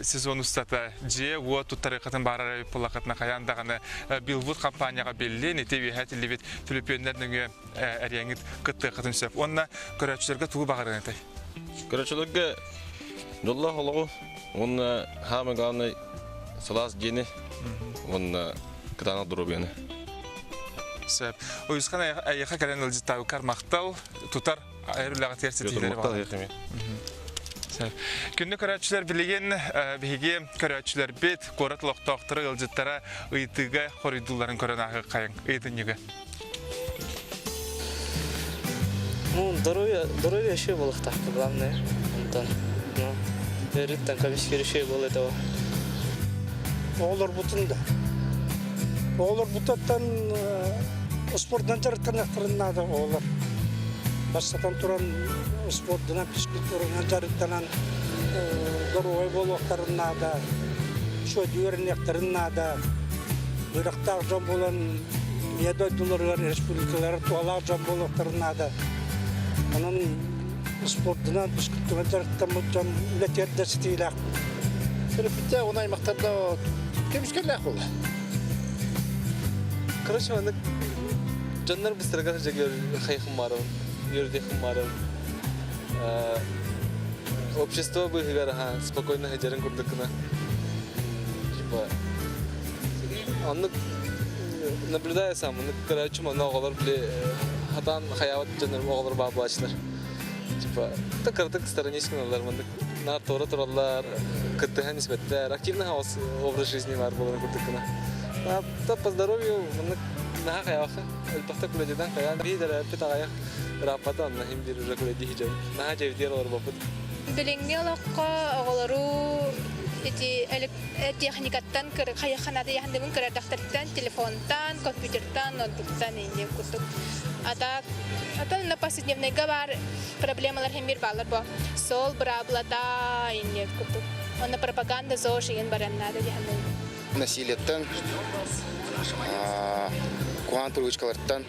сезон устата дьиэ уот туттарыаххытын баарар эбит буоллаххытына хайаан даҕаны Билвуд компанияҕа биллин ити үөһэ этиллибит түлүпүөннэр нөҥүө эриэҥҥит кыттыаххытын сөп. Уонна көрөөччүлэргэ тугу баҕарыаҥ этэй? Көрөөччүлэргэ дьоллоох олоҕу уонна самый главный сылаас дьиэни уонна кытаанах доруобуйаны. Сөп. Уйусхан эйиэхэ кэлэн ыалдьыттаабыккар махтал, тутар айар үлэҕитигэр ситиһиилэри баҕарабын. Сөп. Күндү көрөөччүлэр билигин биһиги көрөөччүлэрбит, куорат олохтоохторо ыалдьыттара ыйытыыга хоруйдуулларын көрөн ааһыаххайыҥ. Ыйытынньыгы. Ну, здоровье, здоровье еще было так, главное. Антон, ну, өрүттэн көмүскүр үчүгэй буолуо этого. Оҕолорбутун да. Оҕолорбутуттан спордунан дьарыктаныахтарын наада оҕолор. Бастатан туран спордунан, физкультуранан дьарыктанан доруобай буолуохтарын наада, үчүгэйдик үөрэниэхтэрин наада. Үөрэхтээх дьон буолан ийэ дойдуларыгар, республикаларыгар туһалаах дьон буолуохтарын наада. Онон спордунан, физкультуранан дьарыктаммыт дьон үлэтигэр да ситиилээх. Төрөппүттэр уонна аймахтар да көмүскэллээх буолла. Короче, маннык дьоннор быстарга сылдьа хайхым баарабын, үөрдиэхим баарабын. Общество быыһыгар аха спокойно сылдьарын курдук гына. Типа оннук наблюдаю сам, оннук көрөөччүм, онно оҕолор били хатаан хайаабат дьоннор оҕолор баар буолааччылар. Типа так кыратык сторонись гыналлар, маннык наар туора тураллар, кыттыһан испэттэр, активный образ жизни баар буоларын курдук гына. А по здоровью маннык наһаа хайаабакка, элбэхтэ күлэдидан хайаан биир эрэппит аҕайах ырааппата онно иһин биир уже күлэдии сылдьабын. Наһаа дьэбитигэр олорбоппут. Билиҥҥи олоххо оҕолору ити техникаттан хайахханаата яхандыбын кырадахтартан телефонтан, компьютертан, ноутбуктан инде курдук. А так, атын на повседневныйга бар проблемалар хемир баалар бо. Сол быраабылата инде курдук. Онно пропаганда зоо шиген баран надо деханды. Насилиеттен. Куһаҕан привычкалартан.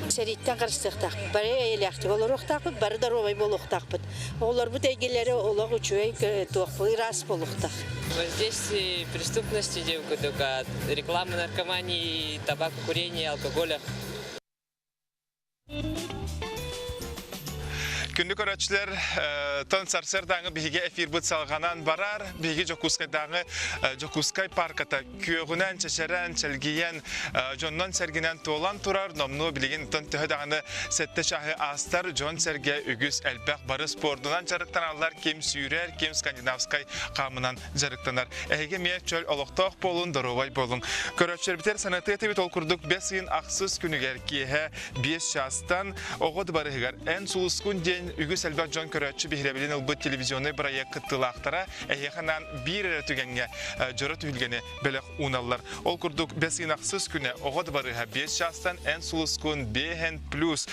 Сэрииттэн харыстыахтаахпыт, бары эйэлээхтик олоруохтаахпыт, бары доруобай буолуохтаахпыт. Оҕолорбут эйгэлэрэ олох үчүгэй, туох ыраас буолуохтаах. Воздействие преступности только от рекламы наркомании, табакокурения, алкоголя. Күндү көрөөччүлэр, тон сарсыардааҥы биһиги эфирбыт салҕанан барар. Биһиги Дьокуускайдааҥы Дьокуускай парката күөҕүнэн, чэчэрэн, чэлгийэн, дьоннон-сэргинэн туолан турар. Номнуо билигин тон төһө даҕаны сэттэ чаһы аастар, дьон-сэргэ үгүс элбэх бары спордунан дьарыктаналлар. Ким сүүрэр, ким скандинавскай хаамынан дьарыктанар. Эһиги эмиэ чөл олохтоох буолун, доруобай буолуҥ. Көрөөччүлэрбитигэр санатыы этибит ол курдук бэс ыйын ахсыс күнүгэр киэһэ 5 чаастан оҕо дыбарыһыгар Эн сулускун диэн үгүс элбэх дьон көрөөччү биһирэбилин ылбыт телевизионнай бырайыак кыттыылаахтара эһиэхэ анаан биир эрэ түгэҥҥэ дьоро түһүлгэни бэлэх ууналлар. Ол курдук бэс ыйын ахсыс күнэ оҕо дыбарыһа 5 чаастан Эн сулускун 5 плюс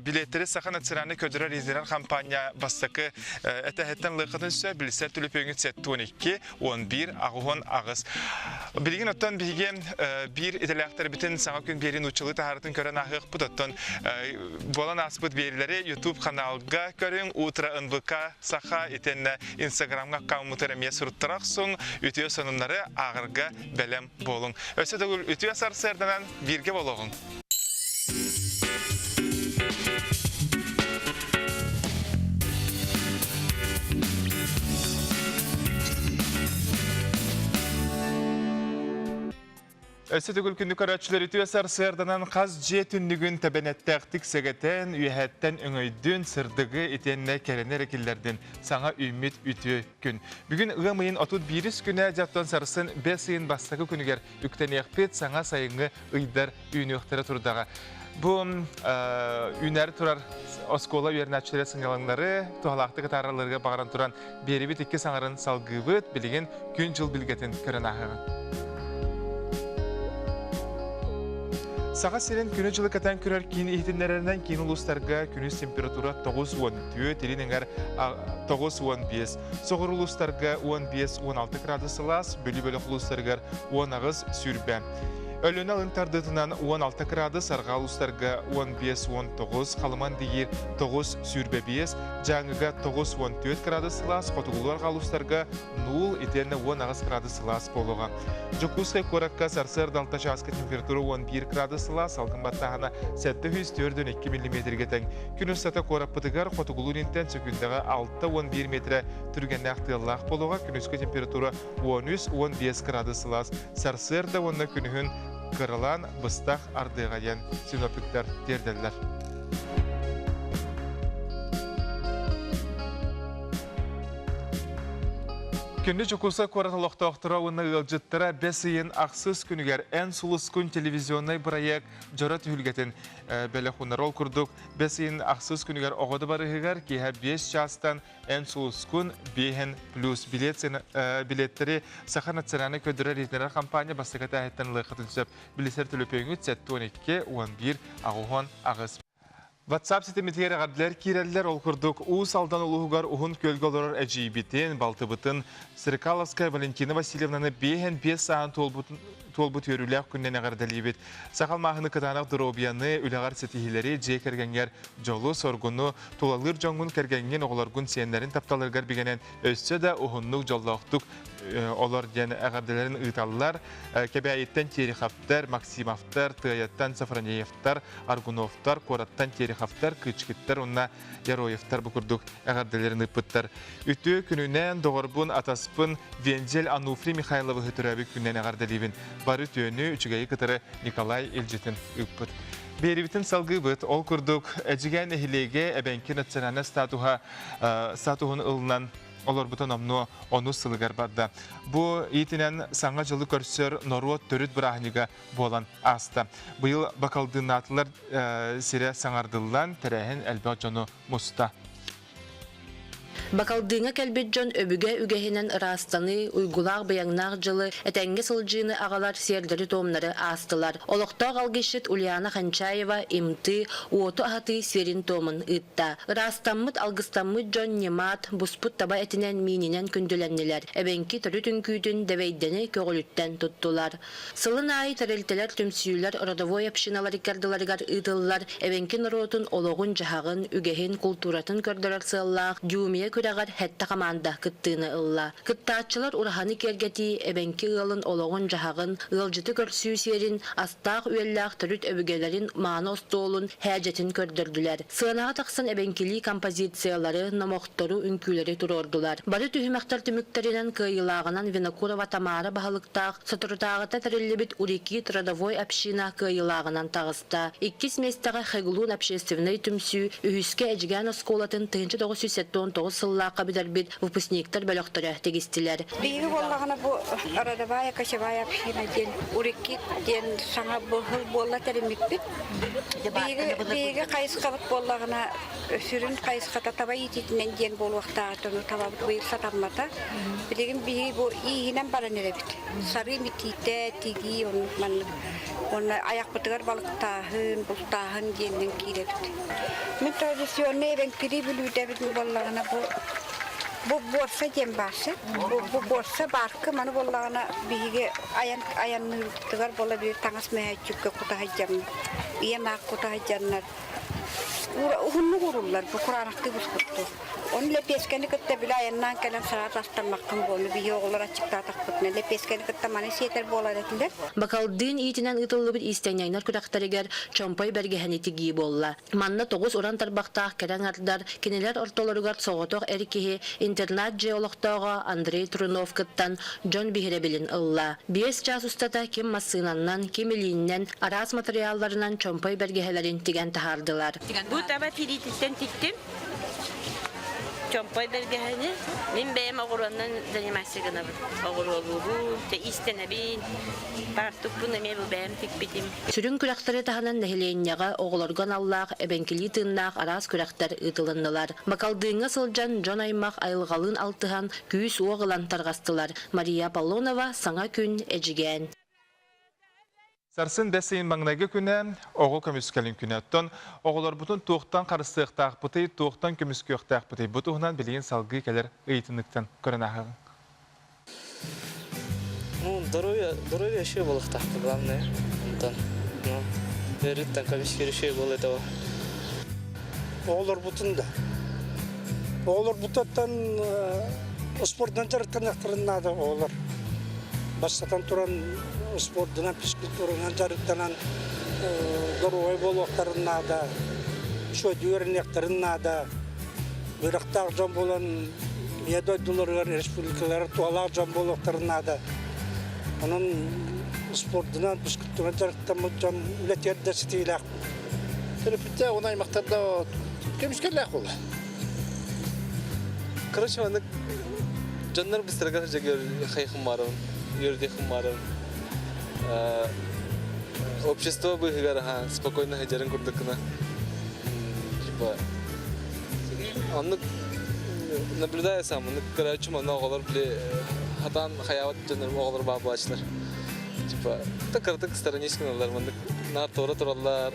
билеттэри Саха национальнай көрдөрөр иһитиннэрэр хампаанньа бастакы этэһиттэн лыаххытын сөп билсэр түлүпүөҥүт 72 11 88. Билигин оттон биһиги биир идэлээхтэрбитин саҥа күн биэрии нууччалыы таһаарытын көрөн ааһыахпыт. Оттон буолан ааспыт биэриилэри YouTube ханаалга көрүҥ, Утро НВК Саха итиэннэ Инстаграмҥа аккауммутугар эмиэ суруттара охсуҥ, үтүө сонуннары ааҕарга бэлэм буолуҥ. Өссө төгүл үтүө сарсыарданан бииргэ буолуоҕуҥ. Өссө төгүл күндү көрөөччүлэр үтүө сарсыарданан хас дьиэ түннүгүн тэбэнэттээхтик сэгэтэн, үөһэттэн өҥөйдүн, сырдыгы итиэннэ кэрэни эрэ киллэрдин саҥа үүммүт үтүө күн. Бүгүн ыам ыйын 31 күнэ дьэ сарсын бэс ыйын бастакы күнүгэр үктэниэхпит саҥа сайыҥҥы ыйдар үүнүөхтэрэ турдаҕа. Бу үүнээри турар оскуола үөрэнээччилэрэ сынньалаҥнары туһалаахтык атааралларыгар баҕаран туран биэрибит икки саҥарын салгыыбыт, билигин күн-дьыл билгэтин көрөн ааһыаҕыҥ. Саха сирин күнү-дьылы кэтэн көрөр киин иһитиннэрэринэн киин улуустарга күнүс температура 94, илин эҥэр 95, соҕуруу улуустарга 15-16 градус сылаас, Бүлүү бөлөх улуустарыгар 18 сүүрбэ. Өлүөнэ алын тардыытынан 16 кыраадыс, арҕаа улуустарга 15-19, Халыман Дигиир 9-25, Дьааҥыга 9-14 кыраадыс сылаас, хотугулуу арҕаа улуустарга 0 итиэннэ 18 кыраадыс сылаас буолуоҕа. Дьокуускай куоракка сарсыарда 6 чааска температура 11 кыраадыс сылаас, салгын баттааһына 742 миллиметргэ тэҥ. Күн устата куораппытыгар хотугулуу илинтэн сөкүүндэҕэ 6-11 метрэ түргэннээх тыаллаах буолуоҕа. Күнүскү температура 13-15 кыраадыс сылаас сарсыарда уонна күнүһүн кыралаан быстах ардыаҕа диэн синоптиктар тиэрдэллэр. Күндү Дьокуускай куорат олохтоохторо уонна ыалдьыттара бэс ыйын ахсыс күнүгэр Эн сулускун телевизионнай бырайыак дьоро түһүлгэтин бэлэх уунар. Ол курдук, бэс ыйын ахсыс күнүгэр оҕо дыбарыһыгар киэһэ 5 чаастан Эн сулускун биэһин плюс билет билеттэри Саха национальнай көрдөрөр иһитиннэрэр компания бастакы этээһиттэн ылыаххытын сөп. Билисэр төлөпүөҥҥүт 72 11 88. WhatsApp ситимитигэр эҕэрдэлэр киирэллэр. Ол курдук Уус Алдан улууһугар Уһун Күөлгэ олорор эдьиийбитин, балтыбытын Стрекаловская Валентина Васильевнаны биэһин биэс сааһын туолбут үөрүүлээх күнүнэн эҕэрдэлиибит. Саха алмааһыны кытаанах доруобуйаны, үлэҕэр ситиһиилэри, дьиэ кэргэҥҥэр дьолу-соргуну, Тулалыыр дьоҥҥун, кэргэҥҥин, оҕолоргун, сиэннэрин тапталларыгар бигэнэн өссө да уһуннук, дьоллоохтук олор диэн эҕэрдэлэрин ыыталлар. Кэбээйиттэн Тереховтар, Максимовтар, Тыайаттан Сафронеевтар, Аргуновтар, куораттан Тереховтар, Кычкиттар уонна Яроевтар бу курдук эҕэрдэлэрин ыыппыттар. Үтүө күнүнэн доҕорбун, атаспын Вензель Ануфрий Михайловыһы төрөөбүт күнүнэн эҕэрдэлиибин. Бары үтүөнү, үчүгэйи кытары Николай илдьитин ыыппыт. Биэрибитин салгыыбыт. Ол курдук, Эдьигээн нэһилиэгэ эбэҥки национальнай статуһа статуһун ылынан олорбута номнуо онус сылыгар барда. Бу иитинэн саҥа дьылы көрсөр норуот төрүт бырааһынньыга буолан ааста. Быйыл Бакалдыыҥа кэлбит дьон өбүгэ үгэһинэн ыраастаныы, уйгулаах-быйаҥнаах дьылы, этэҥҥэ сылдьыыны аҕалар сиэрдэри-туомнары аастылар. Олохтоох алгысчыт Ульяна Ханчаева имтыы, уоту аһатыы сиэрин-туомун ыытта. Ыраастаммыт, алгыстаммыт дьон ньымаат, буспут таба этинэн, миининэн күндүлэннилэр, эбэҥки төрүт үҥкүүтүн дэвэйдэни көҕүлүттэн туттулар. Сылын аайы тэрилтэлэр, түмсүүлэр родовой общиналар иккардыларыгар ыытыллар эбэҥки норуотун олоҕун-дьаһаҕын, үгэһин, култууратын көрдөрөр сыаллаах Дюмия күрэҕэр сэттэ хамаанда кыттыыны ылла. Кыттааччылар ураһаны киэргэтии, эбэҥки ыалын олоҕун-дьаһаҕын, ыалдьыты көрсүү сиэрин, астаах-үөллээх төрүт өбүгэлэрин мааны остуолун, һээдьэтин көрдөрдүлэр. Сыанаҕа тахсан эбэҥкилии композициялары, номохтору, үҥкүүлэри туруордулар. Бары түһүмэхтэр түмүктэринэн кыайыылааҕынан Винокурова Тамара баһылыктаах соторутааҕыта тэриллибит Урикит родовой община кыайыылааҕынан таҕыста. Иккис миэстэҕэ Хэглун общественнай түмсүү, үһүскэ Эдьигээн оскуолатын 1979 сыллаахха бүтэрбит выпускниктар бөлөхтөрө тигистилэр. Биһиги буоллаҕына бу родовая кочевая община диэн Урикит диэн саҥа быһыл буолла тэриммиппит. Биһиги хайысхабыт буоллаҕына сүрүн хайысхата таба иитиитинэн диэн буолуохтааҕа ону табабыт быйыл сатаммата. Билигин биһиги бу ииһинэн баран эрэбит. Сарыы митиитэ, тигии оннук маннык. Уонна айахпытыгар балыктааһын, бултааһын диэннэн киирэбит. Мин традиционный эбэҥкилии бүлүүдэбит буоллаҕына бу бу буорса диэн баарса. Бу, бу буорса бааркы маны буоллаҕына биһиги айан айанныырбытыгар буола биир таҥас мөһөөччүккэ кута сылдьаммыт. Ийэм аах кута сылдьаннар уһуннук ууруллар бу кураанахтыы буспуттуу. Ону лэпиэскэни кытта били айаннаан кэлэн сараат астаммаккын буолну биһи оҕолор аччыктаатахпытына лэпиэскэни кытта маны сиэтэр буолар этилэр. Бакалдыын иитинэн ыытыллыбыт иистэнньэҥнэр күрэхтэригэр чомпой бэргэһэни тигии буолла. Манна тоҕус уран тарбахтаах кэрэ аҥардар, кинилэр ортолоругар соҕотох эр киһи, интернат дьиэ олохтооҕо Андрей Трунов кыттан дьон биһирэбилин ылла. Биэс чаас устата ким массыынаннан, ким илииннэн, араас матырыйаалларынан чомпой бэргэһэлэрин тигэн таһаардылар. Бу таба тириититтэн тиктим. Чомпой бэргэһэни мин бэйэм оҕуруоннан заниматься гынабын. Оҕуруолуубун, иистэнэбин, Баартыкпын эмиэ бу бэйэм тикпитим. Сүрүн күрэхтэри таһынан нэһилиэнньэҕэ оҕолорго аналлаах эбэҥкилии тыыннаах араас күрэхтэр ыытылыннылар. Бакалдыыҥҥа сылдьан дьон-аймах айылҕалыын алтыһан, күүс-уох ылан тарҕастылар. Мария Аполлонова, Саҥа күн, Эдьигээн. Сарсын бэс ыйын маҥнайгы күнэ оҕо көмүскэлин күнэ. Оттон оҕолорбутун туохтан харыстыахтаахпытый, туохтан көмүскүөхтээхпитий? Бу туһунан билигин салгыы кэлэр ыйытыныктан көрөн ааһыаҕыҥ. Ну, здоровье, здоровье еще буолуохтаах главное. Онтон, ну, ыарыыттан көмүскүүр үчүгэй буолуо этого. Оҕолорбутун да. Оҕолорбутуттан спордунан дьарыктаныахтарын наада оҕолор. Бастатан туран спордунан, физкультуранан дьарыктанан доруобай буолуохтарын наада, үчүгэйдик үөрэниэхтэрин наада. Үөрэхтээх дьон буолан Ийэ дойдуларыгар, республикаларыгар туһалаах дьон буолуохтарын наада. Онон спордунан, физкультуранан дьарыктаммыт дьон үлэтигэр да ситиилээх. Төрөппүттэр уонна аймахтар да көмүскэллээх буолла. Короче, маннык дьоннор быстарга хайхым баарабын, үөрдиэхим баарабын. Общество быыһыгар аха спокойно сылдьарын курдук гына. Типа Оннук наблюдаю сам, оннук көрөөччүм онно оҕолор били хатаан хайаабат дьоннор оҕолор баар буолааччылар. Типа да кыратык сторонись гыналлар, маннык наар туора тураллар,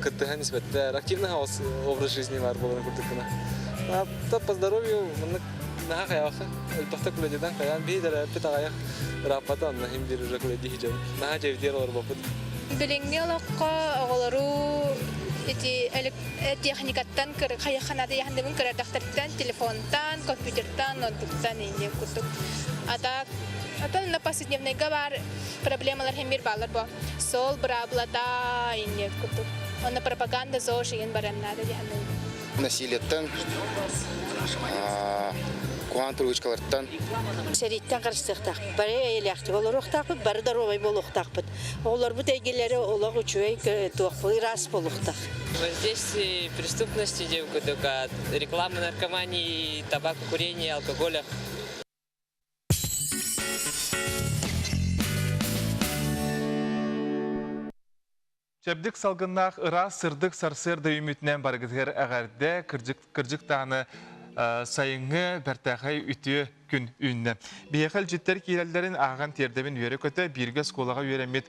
кыттыһан испэттэр, активный образ жизни баар буоларын курдук гына. А по здоровью маннык наһаа хайаабакка, элбэхтэ кулэдидан хайаан биһи дэрээппит аҕайах ырааппата онно иһин биир уже кулэдии дьон. Наһаа дьэбитиэр олорбоппут. Билиҥҥи олоххо оҕолору ити техникаттан хайахханаады яхандыбын кырадахтартан телефонтан компьютертан ноутбуктан инде курдук а так атын на повседневныйга бар проблемалар хемир баалар бо сол быраабылата инде курдук онно пропаганда зоо шеген баран надо диханныбын насилиеттан куһаҕан привычкалартан Сэрииттэн харыстыахтаахпыт, бары эйэлээхтик олоруохтаахпыт, бары доруобай буолуохтаахпыт. Оҕолорбут эйгэлэрэ олох үчүгэй туох ыраас буолуохтаах. Воздействие преступности только реклама наркомании, табакокурения, алкоголя. Чэбдик салгыннаах ыраас сырдык сарсыарда үүммүтүнэн барыгытыгар эҕэрдэ, кырдьык, кырдьык даҕаны. сайыҥҥы бэртээхэй үтүө күн үүннэ. Биһиэхэ илдьиттэр киирэллэрин ааҕан тиэрдэбин үөрэ-көтө бииргэ оскуолаҕа үөрэммит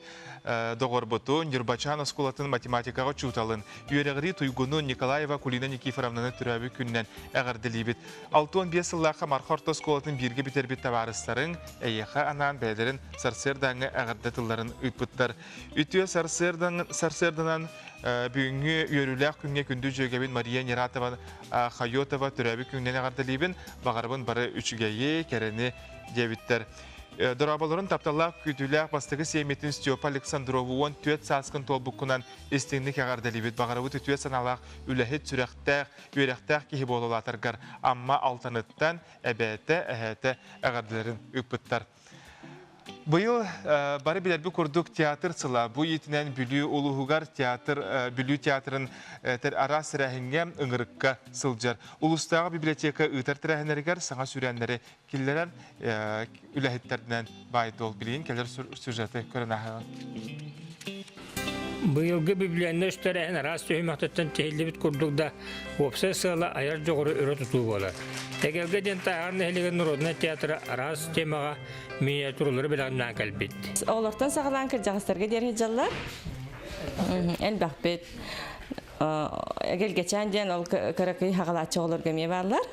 доҕорбутун, Ньурбачаан оскуолатын математикаҕа учууталын, үөрэҕирии туйгунун Николаева Кулина Никифоровнаны төрөөбүт күнүнэн эҕэрдэлиибит. 65 сыллаахха Марха орто оскуолатын бииргэ бүтэрбит табаарыстарыҥ эйиэхэ анаан бэйэлэрин сарсыардааҥҥы эҕэрдэ тылларын ыыппыттар. Үтүө сарсыарданан бүгүҥҥү үөрүүлээх күҥҥэ күндү дьүөгэбин Мария Нератова Хайотова төрөөбүт күҥүнэн эҕэрдэлиибин. Баҕарабын бары үчүгэйи, кэрэни диэбиттэр. Дорооболорун тапталлаах күүтүүлээх бастакы сиэммитин Степа Александрову 14 сааскын туолбуккунан истиҥник эҕэрдэлиибит. Баҕарабыт үтүө санаалаах үлэһит, сүрэхтээх, үөрэхтээх киһи буола улаатаргар Амма Алтаныттан эбээтэ, эһээтэ эҕэрдэлэрин ыыппыттар. Быйыл бары билэрбит курдук театр сыла. Бу иитинэн Бүлүү улууһугар театр Бүлүү театрын араас тэрээһиҥҥэ ыҥырыкка сылдьар. Улуустааҕы библиотека ыытар тэрээһиннэригэр саҥа сүүрээннэри киллэрэр үлэһиттэринэн баай-дуол билигин кэлэр сюжеты көрөн ааһыаҕыҥ. Быйылгы библиотека тэрээһин араас түһүмэхтэттэн тиһиллибит курдук да, уопсай сыала айар дьоҕуру өрө тутуу буолар. Эгэлгэ диэн Тааһаҕар нэһилиэгин норуодунай театра араас темаҕа миниатюралары бэлэхнээн кэлбит. Оҕолортон саҕалаан кырдьаҕастарга диэри сылдьаллар. Элбэхпит. Эгэлгэчээн диэн ол кыракый хаҕалааччы оҕолорго эмиэ бааллар.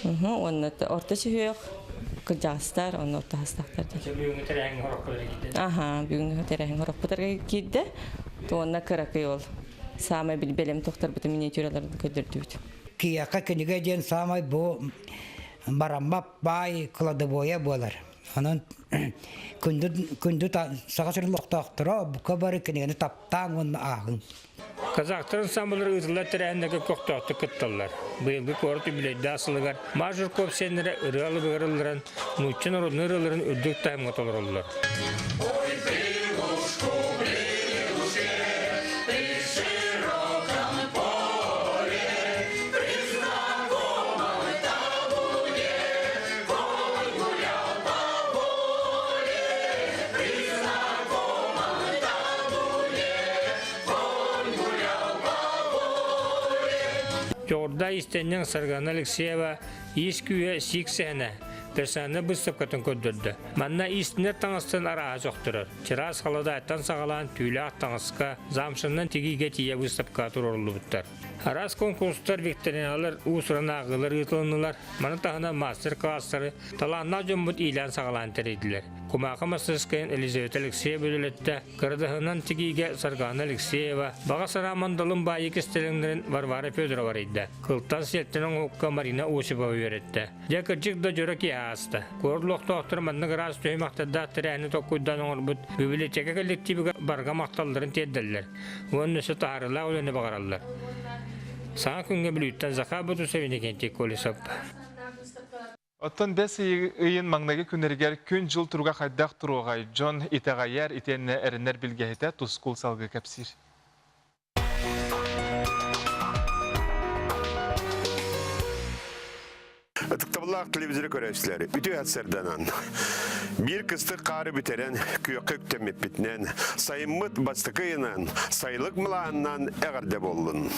Уонна орто сүһүөх кырдьаҕастар, онно орто хастахтар. Бүгүҥҥү тэрээһиҥҥэ хорохпутар киирдэ. Аха, бүгүҥҥү тэрээһиҥҥэ хорохпутар киирдэ. Уонна кыракый ол саамай бэлэм тохторбутун миниатюраларын көрдөрдүбүт. Киһиэхэ кинигэ диэн саамай бу бараммат баай кладовойа буолар. Онон күндү күндү Саха сирин олохтоохторо бука бары кинигэни таптааҥ уонна ааҕыҥ. Казахтар ансамбллара ыытыллар тэрээһиннэргэ көхтөөхтүк кытталлар. Быйылгы куорат үбүлүөйдээх сылыгар Мажор сиэннэрэ ырыа алыбыгар ылларан, нуучча норуотун ырыаларын үрдүк таһымҥа толороллор. Дьоҕурдаах иистэнньэҥ Саргана Алексеева иис күүһэ сиик сэһэнэ персональнай быыстапкатын көрдөрдө. Манна иистэнэр таҥастан арааһа сөхтөрөр. Чараас халадаайтан саҕалаан түүлээх таҥаска, замшаннан тигиигэ тиийэ быыстапкаҕа туруоруллубуттар. Араас конкурстар, викториналар, уус-уран ааҕыылар ыытылыннылар. Маны таһынан мастер-класстары талааннаах дьоммут иилээн-саҕалаан тэрийдилэр. Кумаахы мастарыскайын Елизавета Алексеева үлэлэттэ, кырадаһынан тигиигэ Саргана Алексеева, баҕа санаа мандалын баайыы кистэлэҥнэрин Варвара Федорова арыйда. Кылтан сиэлтэн оҥоһукка Марина Осипова үөрэттэ. Дьэ, кырдьык да дьоро киэһэ ааста. Куорат олохтоохторо маннык ыраас түһүмэхтэрдээх тэрээһини толкуйдаан оҥорбут библиотека коллективыгар барҕа махталларын тиэрдэллэр уонна өссө таһаарыылаах үлэни баҕараллар. Саҥа күҥҥэ Бүлүүттэн Захар Бутусов, Иннокентий Колесов. Оттон бэс ыйын маҥнайгы күннэригэр күн-дьыл туруга хайдах туруоҕай, дьон итэҕэйэр итиэннэ эрэнэр билгэһитэ Тускул салгыы кэпсиир. Ытыктабыллаах телевизоры көрөөччүлэр, үтүө сарсыарданан. Биир кыстык хаары бүтэрэн, күөххэ үктэммиппитинэн, сайыммыт бастакы ыйынан, сайылык мылаанынан эҕэрдэ буоллун.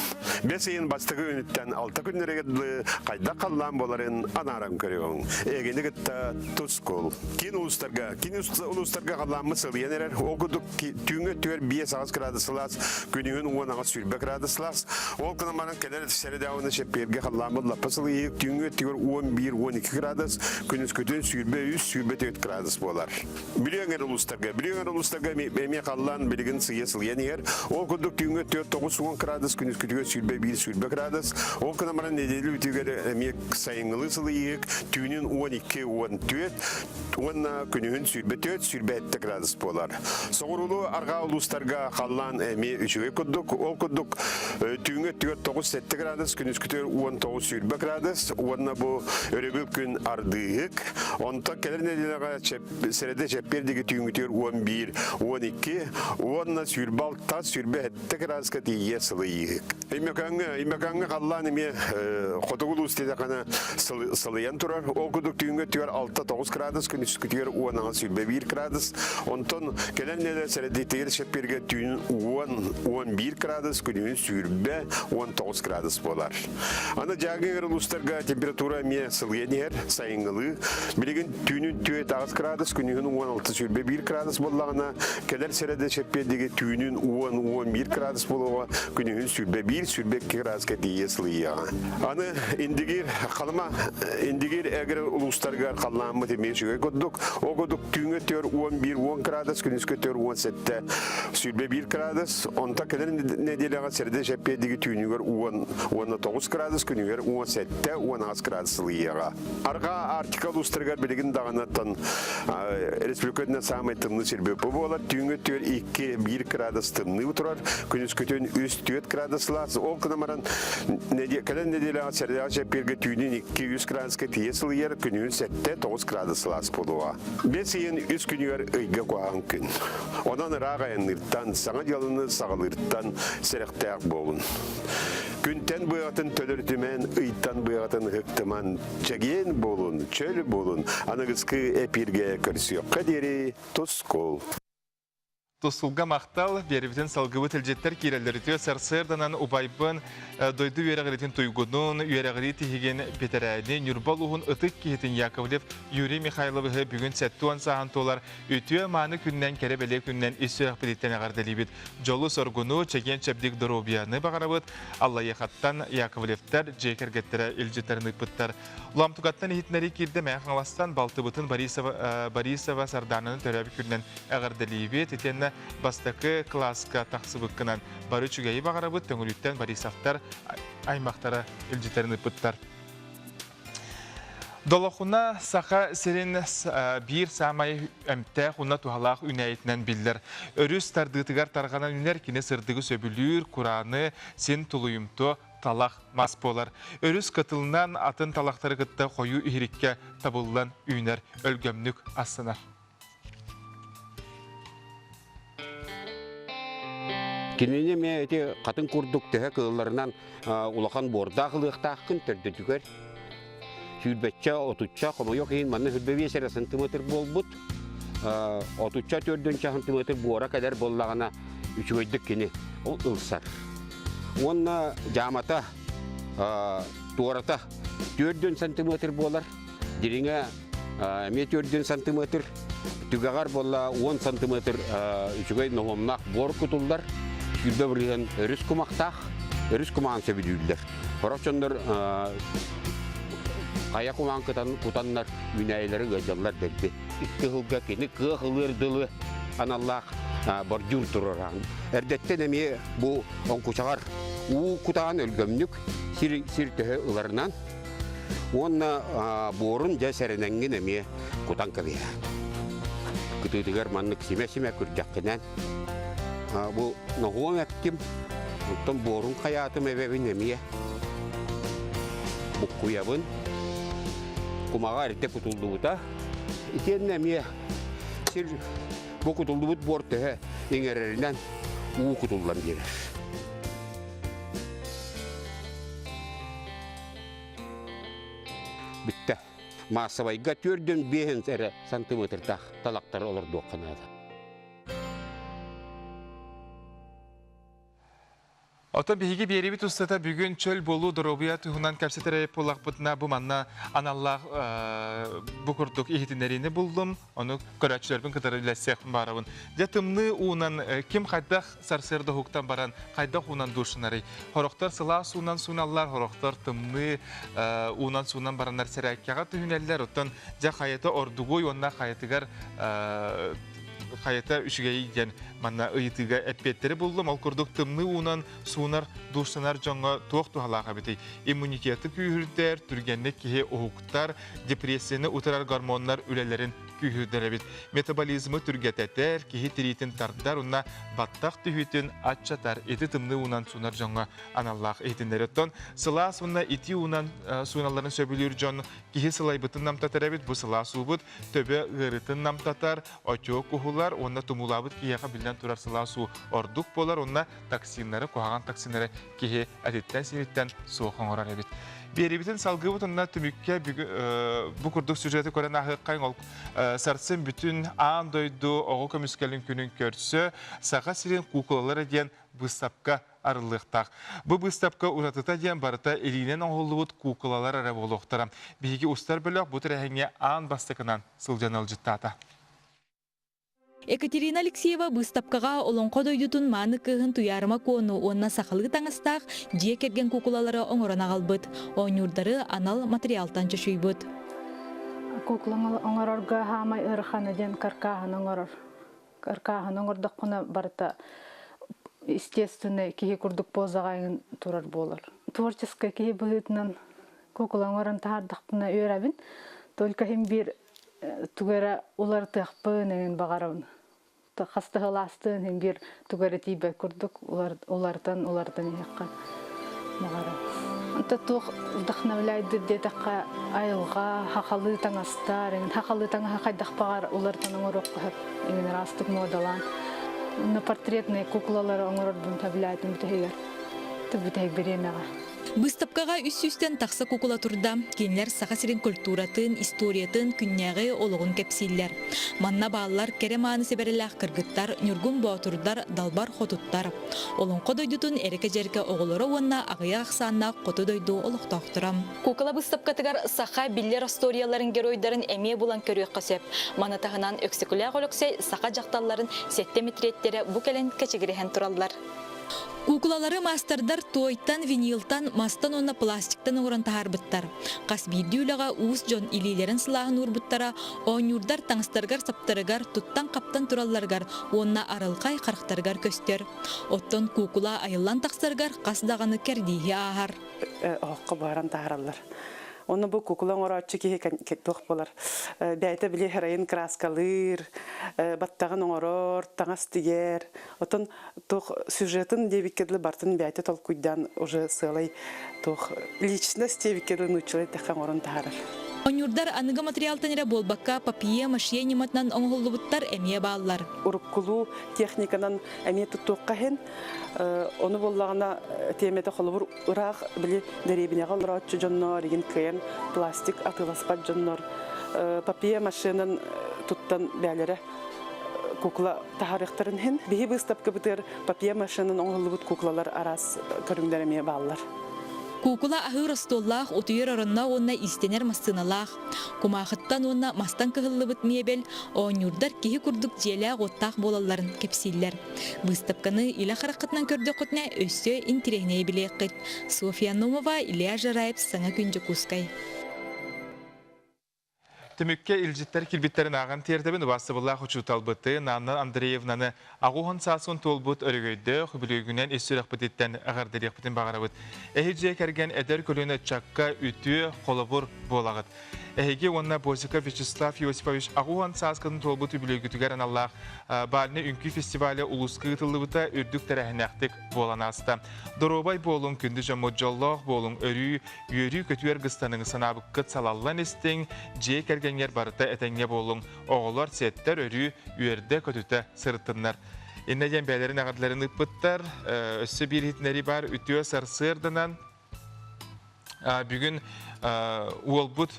Бэс ыйын бастакы күнүттэн алта күннэригэр дылы хайдах халлаан буоларын анааран көрүөҥ. Эһигини кытта тускул. Киин улуустарга, киин улуустарга халлааммыт сылыйан эрэр. Ол курдук түүҥҥү өттүгэр 5-8 градус сылаас, күнүһүн 18-20 градус сылаас. Ол гынан баран кэлэр сэрэдэ уонна чэппиэргэ халлааммыт лаппа сылыйыы түүҥҥү өттүгэр 11-12 градус, күнүскүтүн 23-24 градус буолар. Бүлүү эҥэр улуустарга, Бүлүү эҥэр улуустарга эмиэ халлаан билигин сыйа сылыйан иһэр. Ол курдук түүҥҥү өттүгэр 90 градус, күнүскүтүгэр 21-20 градус. Ол гынан баран нэдиэлэ бүтүүгэр эмиэ сайыҥҥылыы сылыйыык, түүнүн 12-14 уонна күнүһүн 24-27 градус буолар. Соҕуруулуу арҕаа улуустарга халлаан эмиэ үчүгэй курдук. Ол курдук түүҥҥү өттүгэр 9-7 градус, күнүскүтүгэр 19-20 градус уонна бу өрөбүл күн ардыыһык. Онтон кэлэр нэдиэлэҕэ. Сэрэдэ чэппиэр диэки түүҥҥүтүгэр 11, 12 уонна 26, 27 кырааска тиийэ сылыйыыһык. Өймөкөөҥҥө, Өймөкөөҥҥө халлаан эмиэ хотугу улуус диэтэххинэ сылыйан турар. Ол курдук түүҥҥү өттүгэр 6-9 градус, күнүскүтүгэр 10 21 градус. Онтон кэлэр нэдиэлэ сэрэдиитигэр чэппиэргэ түүн 10-11 градус, күнүһүн 20-19 градус буолар. Аны Дьааҥы улуустарга температура эмиэ сылыйан иһэр, сайыҥҥылыы. Билигин түүнүн 4-8 градус, күнүһүн 16-21 градус буоллаҕына, кэлэр сэрэдэ чэппиэрдиги түүнүн 10-11 градус буолуоҕа, күнүһүн 21-22 градуска тиийэ сылыйыаҕа. Аны Индигир, Халыма, Индигир эгэр улуустарыгар халлааммыт эмиэ үчүгэй курдук. Ол курдук түүҥҥэ төр 11-10 градус, күнүскэ төр 17 21 градус, онтон кэлэр нэдиэлэҕэ сэрэдэ чэппиэрдиги түүнүгэр 10 уонна 9 градус, күнүгэр 17 18 градус сылыйыаҕа. Арҕаа Арктика улуустарыгар билигин даҕаныттан республика үрдүнэн саамай тымныы сирбит бу буолар. Түүҥҥү өттүгэр 2-1 градус тымныы турар, күнүскүтүн 3-4 градус сылаас. Ол гынан баран кэлэн нэдиэлэҕэ сэрэдэҕэ чэппиэргэ түүнүн 2-3 градуска тиийэ сылыйар, күнүһүн 7-9 градус сылаас буолуоҕа. Бэс ыйын үс күнүгэр ыйга куһаҕан күн. Онон ыраах айанныыртан, саҥа дьыаланы саҕалыыртан сэрэхтээх буолун. Күнтэн быаҕатын төлөрүтүмэн, ыйтан быаҕатын ыһыктыман, чэгиэн буолун, чөл буолун, аныгыскы эпииргэ көрсүөххэ диэри тускул. Тускулга махтал, биэрибитин салгыбыт илдьиттэр киирэллэр үтүө сарсыарданан убайбын дойду үөрэҕиритин туйгунун, үөрэҕирии тиһигин бэтэрээни, Ньурба улууһун ытык киһитин Яковлев Юрий Михайловиһы бүгүн 70 сааһын туолар үтүө-мааны күннэн кэрэ-бэлиэ күннэн ис сүрэхпититтэн эҕэрдэлиибит. Дьолу-соргуну, чэгиэн-чэбдик доруобуйаны баҕарабыт. Аллайыахаттан Яковлевтар дьиэ кэргэттэрэ илдьиттэрин ыыппыттар. Ламтугаттан иһитиннэрии киирдэ Мэҥэ Хаҥаластан балтыбытын Борисова, Борисова Сардаананы төрөөбүт күнүнэн эҕэрдэлиибит. Итиэннэ бастакы кылааска тахсыбыккынан бары үчүгэйи баҕарабыт. Төҥүлүттэн Борисовтар аймахтара илдьиттэрин ыыппыттар. Долохуна Саха сирин биир саамай эмтээх уонна туһалаах үүнээйитинэн биллэр. Өрүс тардыытыгар тарҕанан үүнэр кини сырдыгы сөбүлүүр, курааны, син тулуйумтуо талах мас буолар. Өрүс кытылынан атын талахтары кытта хойуу иһириккэ табыллан үүнэр, өлгөмнүк астанар. Кинини эмиэ ити хатын курдук төһө кыылларынан улахан буордаах ылыахтааххын төрдөтүгэр сүүрбэччэ, отучча, хомойуох иһин манна 25 эрэ сантиметр буолбут. Отучча төрдүнчэ сантиметр буора кэлэр буоллаҕына үчүгэйдик кини ол ылсар. Уонна дьаамата туората 4 сантиметр буолар. Дириҥэ эмиэ 4 сантиметр, түгэҕэр буолла 10 сантиметр үчүгэй ноһуомнаах буор кутуллар, 20 бырыһыан өрүс кумахтаах, өрүс кумаҕын сөбүлүүллэр. Сорох дьоннор хайа кумаҕын кытан кутаннар үүнээйилэри ыалдьаллар дэлби. Икки сылга кини кыах ылыар дылы аналлаах бордюр турар. Эрдэттэн эмиэ бу оҥкучаҕар уу кутаан өлгөмнүк сир, сир төһө ыларынан Уонна буорун дьэ сэрэнэҥҥин эмиэ кутан кэбиһэ. Кытыытыгар маннык симэ-симэ күрдьэххинэн бу ноһуом эптим, оттон буорун хайаатым эбэбин эмиэ буккуйабын. Кумаҕа эрдэ кутуллубута. Итиэннэ эмиэ сир бу кутуллубут буор төһө иҥэрэринэн уу кутуллан биэрэр. Бүттэ. Маассабайга төрдүн биэһин эрэ сантиметрдаах талахтары олордуохха наада. Оттон биһиги биэрибит устата бүгүн чөл буолуу доруобуйа туһунан кэпсэтэр буоллахпытына бу манна аналлаах бу курдук иһитиннэриини буллум. Ону көрөөччүлэрбин кытары үлэсиэхпин баарабын. Дьэ тымныы уунан ким хайдах сарсыарда уһуктан баран хайдах уунан дуушунарый? Хорохтор сылаас уунан сууналлар, хорохтор тымныы уунан суунан бараннар сэрээккэҕэ түһүнэллэр. Оттон дьэ хайата ордугуй уонна хайатыгар хайата үчүгэйий диэн манна ыйытыыга эппиэттэри буллум. Ол курдук тымныы уунан суунар, душтанар дьоҥҥо туох туһалаах эбитий? Иммунитеты күүһүрдэр, түргэнник киһи уһуктар, депрессияны утарар гормоннар үлэлэрин. күүһүрдэр эбит. Метаболизмы түргэтэтэр, киһи тириитин тардар уонна баттах түһүүтүн аччатар. Ити тымныы уунан суунар дьоҥҥо аналлаах иһитиннэри. Оттон сылаас уонна итии уунан сууналларын сөбүлүүр дьон киһи сылайбытын намтатар эбит. Бу сылаас уубут төбө ыарыытын намтатар, отек уһулар уонна тумуулаабыт киһиэхэ биллэн турар сылаас уу ордук буолар уонна токсиннары, куһаҕан токсиннары киһи этиттэн-синиттэн суох оҥорор эбит. Биэрибитин салгыыбыт уонна түмүккэ бу курдук сюжеты көрөн ааһыаххайыҥ. Ол сарсын бүтүн аан дойду оҕо көмүскэлин күнүн көрсө Саха сирин куукулалара диэн быыстапка арыллыахтаах. Бу быыстапка уратыта диэн барыта илиинэн оҥоһуллубут куукулалар эрэ буолуохтара. Биһиги устар бөлөх бу тэрээһиҥҥэ аан бастакынан сылдьан ыалдьыттаата. Екатерина Алексеева быыстапкаҕа Олоҥхо дойдутун мааны кыыһын Туйаарыма Куону уонна сахалыы таҥастаах дьиэ кэргэн куукулалары оҥорон аҕалбыт. Оонньуурдары анал материалтан чочуйбут. Куукула оҥорорго хаамай ыарахана диэн каркааһын оҥорор. Каркааһын оҥордоххуна барыта естественный киһи курдук позаҕа турар буолар. Творческай киһи быһыытынан куукула оҥорон таһаардахпына үөрэбин. Только иһин биир тугу эрэ уларытыахпын эҥин баҕарабын. Хас да сылаастыын иһин биир тугу эрэ тиийбэт курдук уларытан уларытан иһиэххэ баҕарабын. Онто туох вдохновляйдыр диэтэххэ айылҕа, хахалыы таҥастар, эҥин хахалыы таҥаһы хайдах баҕар уларытан оҥоруохха сөп эҥин ыраастык муодалаан. Онно портретные куклалары оҥорорбун сөбүлээтим бүтэһигэр. Бүтэһик бириэмэҕэ. Быыстапкаҕа үс сүүстэн тахса кукула турда. Кинилэр Саха сирин культуратын, историятын, күннээҕи олоҕун кэпсииллэр. Манна бааллар кэрэ-мааны сэбэрэлээх кыргыттар, ньургун боотурдар, далбар хотуттар. Олоҥхо дойдутун эрэкэ-дьэркэ оҕолоро уонна аҕыйах ахсааннаах хоту дойду олохтоохторо. Кукула быыстапкатыгар саха биллэр остуоруйаларын геройдарын эмиэ булан көрүөххэ сөп. Маны таһынан Өксөкүлээх Өлөксөй саха дьахталларын сэттэ мэтириэттэрэ бу кэлэн кэчигирэһэн тураллар. Куукулалары маастардар туойтан, винилтан, мастан уонна пластиктан оҥорон таһаарбыттар. Хас биирдии үлэҕэ уус дьон илиилэрин сылааһын уурбуттара, оонньуурдар таҥастарыгар-саптарыгар, туттан-хаптан туралларыгар уонна арылхай харахтарыгар көстөр. Оттон куукула айыллан тахсарыгар хас даҕаны кэрдииһи ааһар. Оһоххо буһаран таһаараллар. Онно бу куукула оҥорооччу киһи туох буолар? Бэйэтэ били ырайын кырааскалыыр, баттаҕын оҥорор, таҥас тигэр. Оттон туох сюжетын диэбиккэ дылы бартын бэйэтэ толкуйдаан уже сыалай туох личность диэбиккэ дылы нууччалыы эттэххэ оҥорон таһаарар. Оонньуурдар аныгы материалтан эрэ буолбакка папье-маше ньыматынан оҥоһуллубуттар эмиэ бааллар. Уруккулуу техниканан эмиэ туттуохха иһин ону буоллаҕына тиэмэтэ холобур ыраах били дэриэбинэҕэ олорооччу дьоннор игин кыайан пластик атыыласпат дьоннор папье машинан туттан бээлэрэ кукла таһаарыахтарын иһин биһи быыстапкабытыгар папье-машинан оҥоһуллубут куклалар араас көрүҥнэр эмиэ бааллар. Куукула аһыыр остуоллаах, утуйар оронноох уонна иистэнэр массыыналаах. Кумаахыттан уонна мастан кыһыллыбыт миэбэл, оонньуурдар киһи курдук дьиэлээх-уоттаах буолалларын кэпсииллэр. Быыстапканы илэ хараххытынан көрдөххүтүнэ өссө интэриэһинэйи билиэххит. Софья Номова, Илья Жараев, Саҥа күн Дьокуускай. Түмүккэ илдьиттэр киирбиттэрин ааҕан тиэрдэбин убаастабыллаах учууталбытын Анна Андреевнаны аҕуһун саасын туолбут өрөгөйдөөх үбүлүөйгүнэн ис сүрэхпититтэн эҕэрдэлиэхпитин баҕарабыт. Эһи дьиэ кэргэн эдэр көлүөнэ ыччакка үтүө холобур буолаҕыт. Эһиги уонна Босиков Вячеслав Иосифович аҕуһун сааскытын туолбут үбүлүөйгүтүгэр аналлаах бальнай үҥкүү фестиваля улууска ыытыллыбыта үрдүк тэрээһиннээхтик буолан ааста. Доруобай буолуҥ, күндү дьоммут дьоллоох буолуҥ, өрүү Үөрүү-көтүү аргыстаныҥ, санаабыккыт салаллан истиҥ, дьиэ кэргэҥҥэр барыта этэҥҥэ буолуҥ, оҕолор, сиэттэр өрүү үөрдэ-көтүтэ сырыттыннар. Иннэ диэн бэйэлэрин эҕэрдэлэрин ыыппыттар. Өссө биир иһитиннэрии баар үтүө сарсыарданан бүгүн уолбут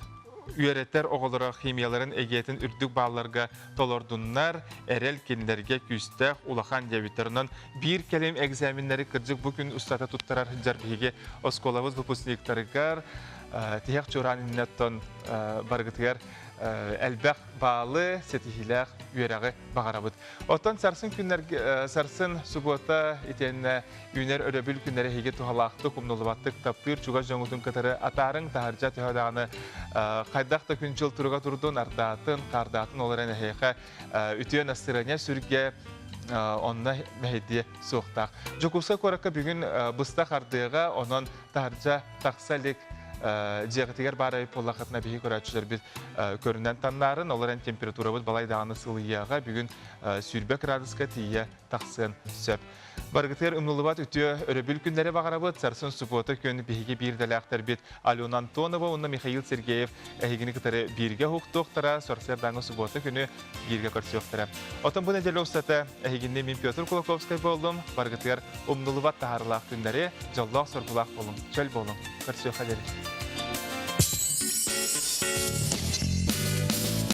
үөрэтэр оҕолоро химияларын эйгэтин үрдүк баалларга толордуннар, эрэл кинилэргэ күүстээх улахан диэбиттэр. Онон биир кэлим экзаменнары кырдьык бу күн устата туттарар сылдьар биһиги оскуолабыт выпускниктарыгар тиһэх чуораан иннинэ барыгытыгар элбэх баалы, ситиһиилээх үөрэҕи баҕарабыт. Оттон сарсын күннэргэ сарсын субуота итиэннэ Үүнэр өрөбүл күннэрэ эһиги туһалаахтык, умнуллубаттык таптыыр чугас дьоҥҥутун кытары атаарыҥ, таһырдьа төһө даҕаны хайдах да күн-дьыл туруга турдун, ардаатын, хаардаатын ол эрэн эһиэхэ үтүө настырыанньа сүргэ онно мэһэйдиэ суохтаах. Дьокуускай куоракка бүгүн быстах ардыаҕа, онон таһырдьа тахса илик. Дьиэҕитигэр баар эбит буоллаххытына биһиги көрөөччүлэрбит көрүнэн таннаарын, ол эрэн температурабыт балай даҕаны сылыйыаҕа бүгүн 20 градуска тиийэ тахсыан сөп. Барыгытыгар умнуллубат үтүө өрөбүл күннэри баҕарабыт. Сарсын субуота күн биһиги биир дэлээхтэрбит Алена Антонова уонна Михаил Сергеев эһигини кытары бииргэ уһуктуохтара, сарсыардааҥы субуота күнү бииргэ көрсүөхтэрэ. Отон бу нэдиэлэ устата эһигини мин Петр Кулаковскай буоллум. Барыгытыгар умнуллубат таһаарыылаах күннэри, дьоллоох-соргулаах буолуҥ, чөл буолуҥ. Көрсүөххэ диэри.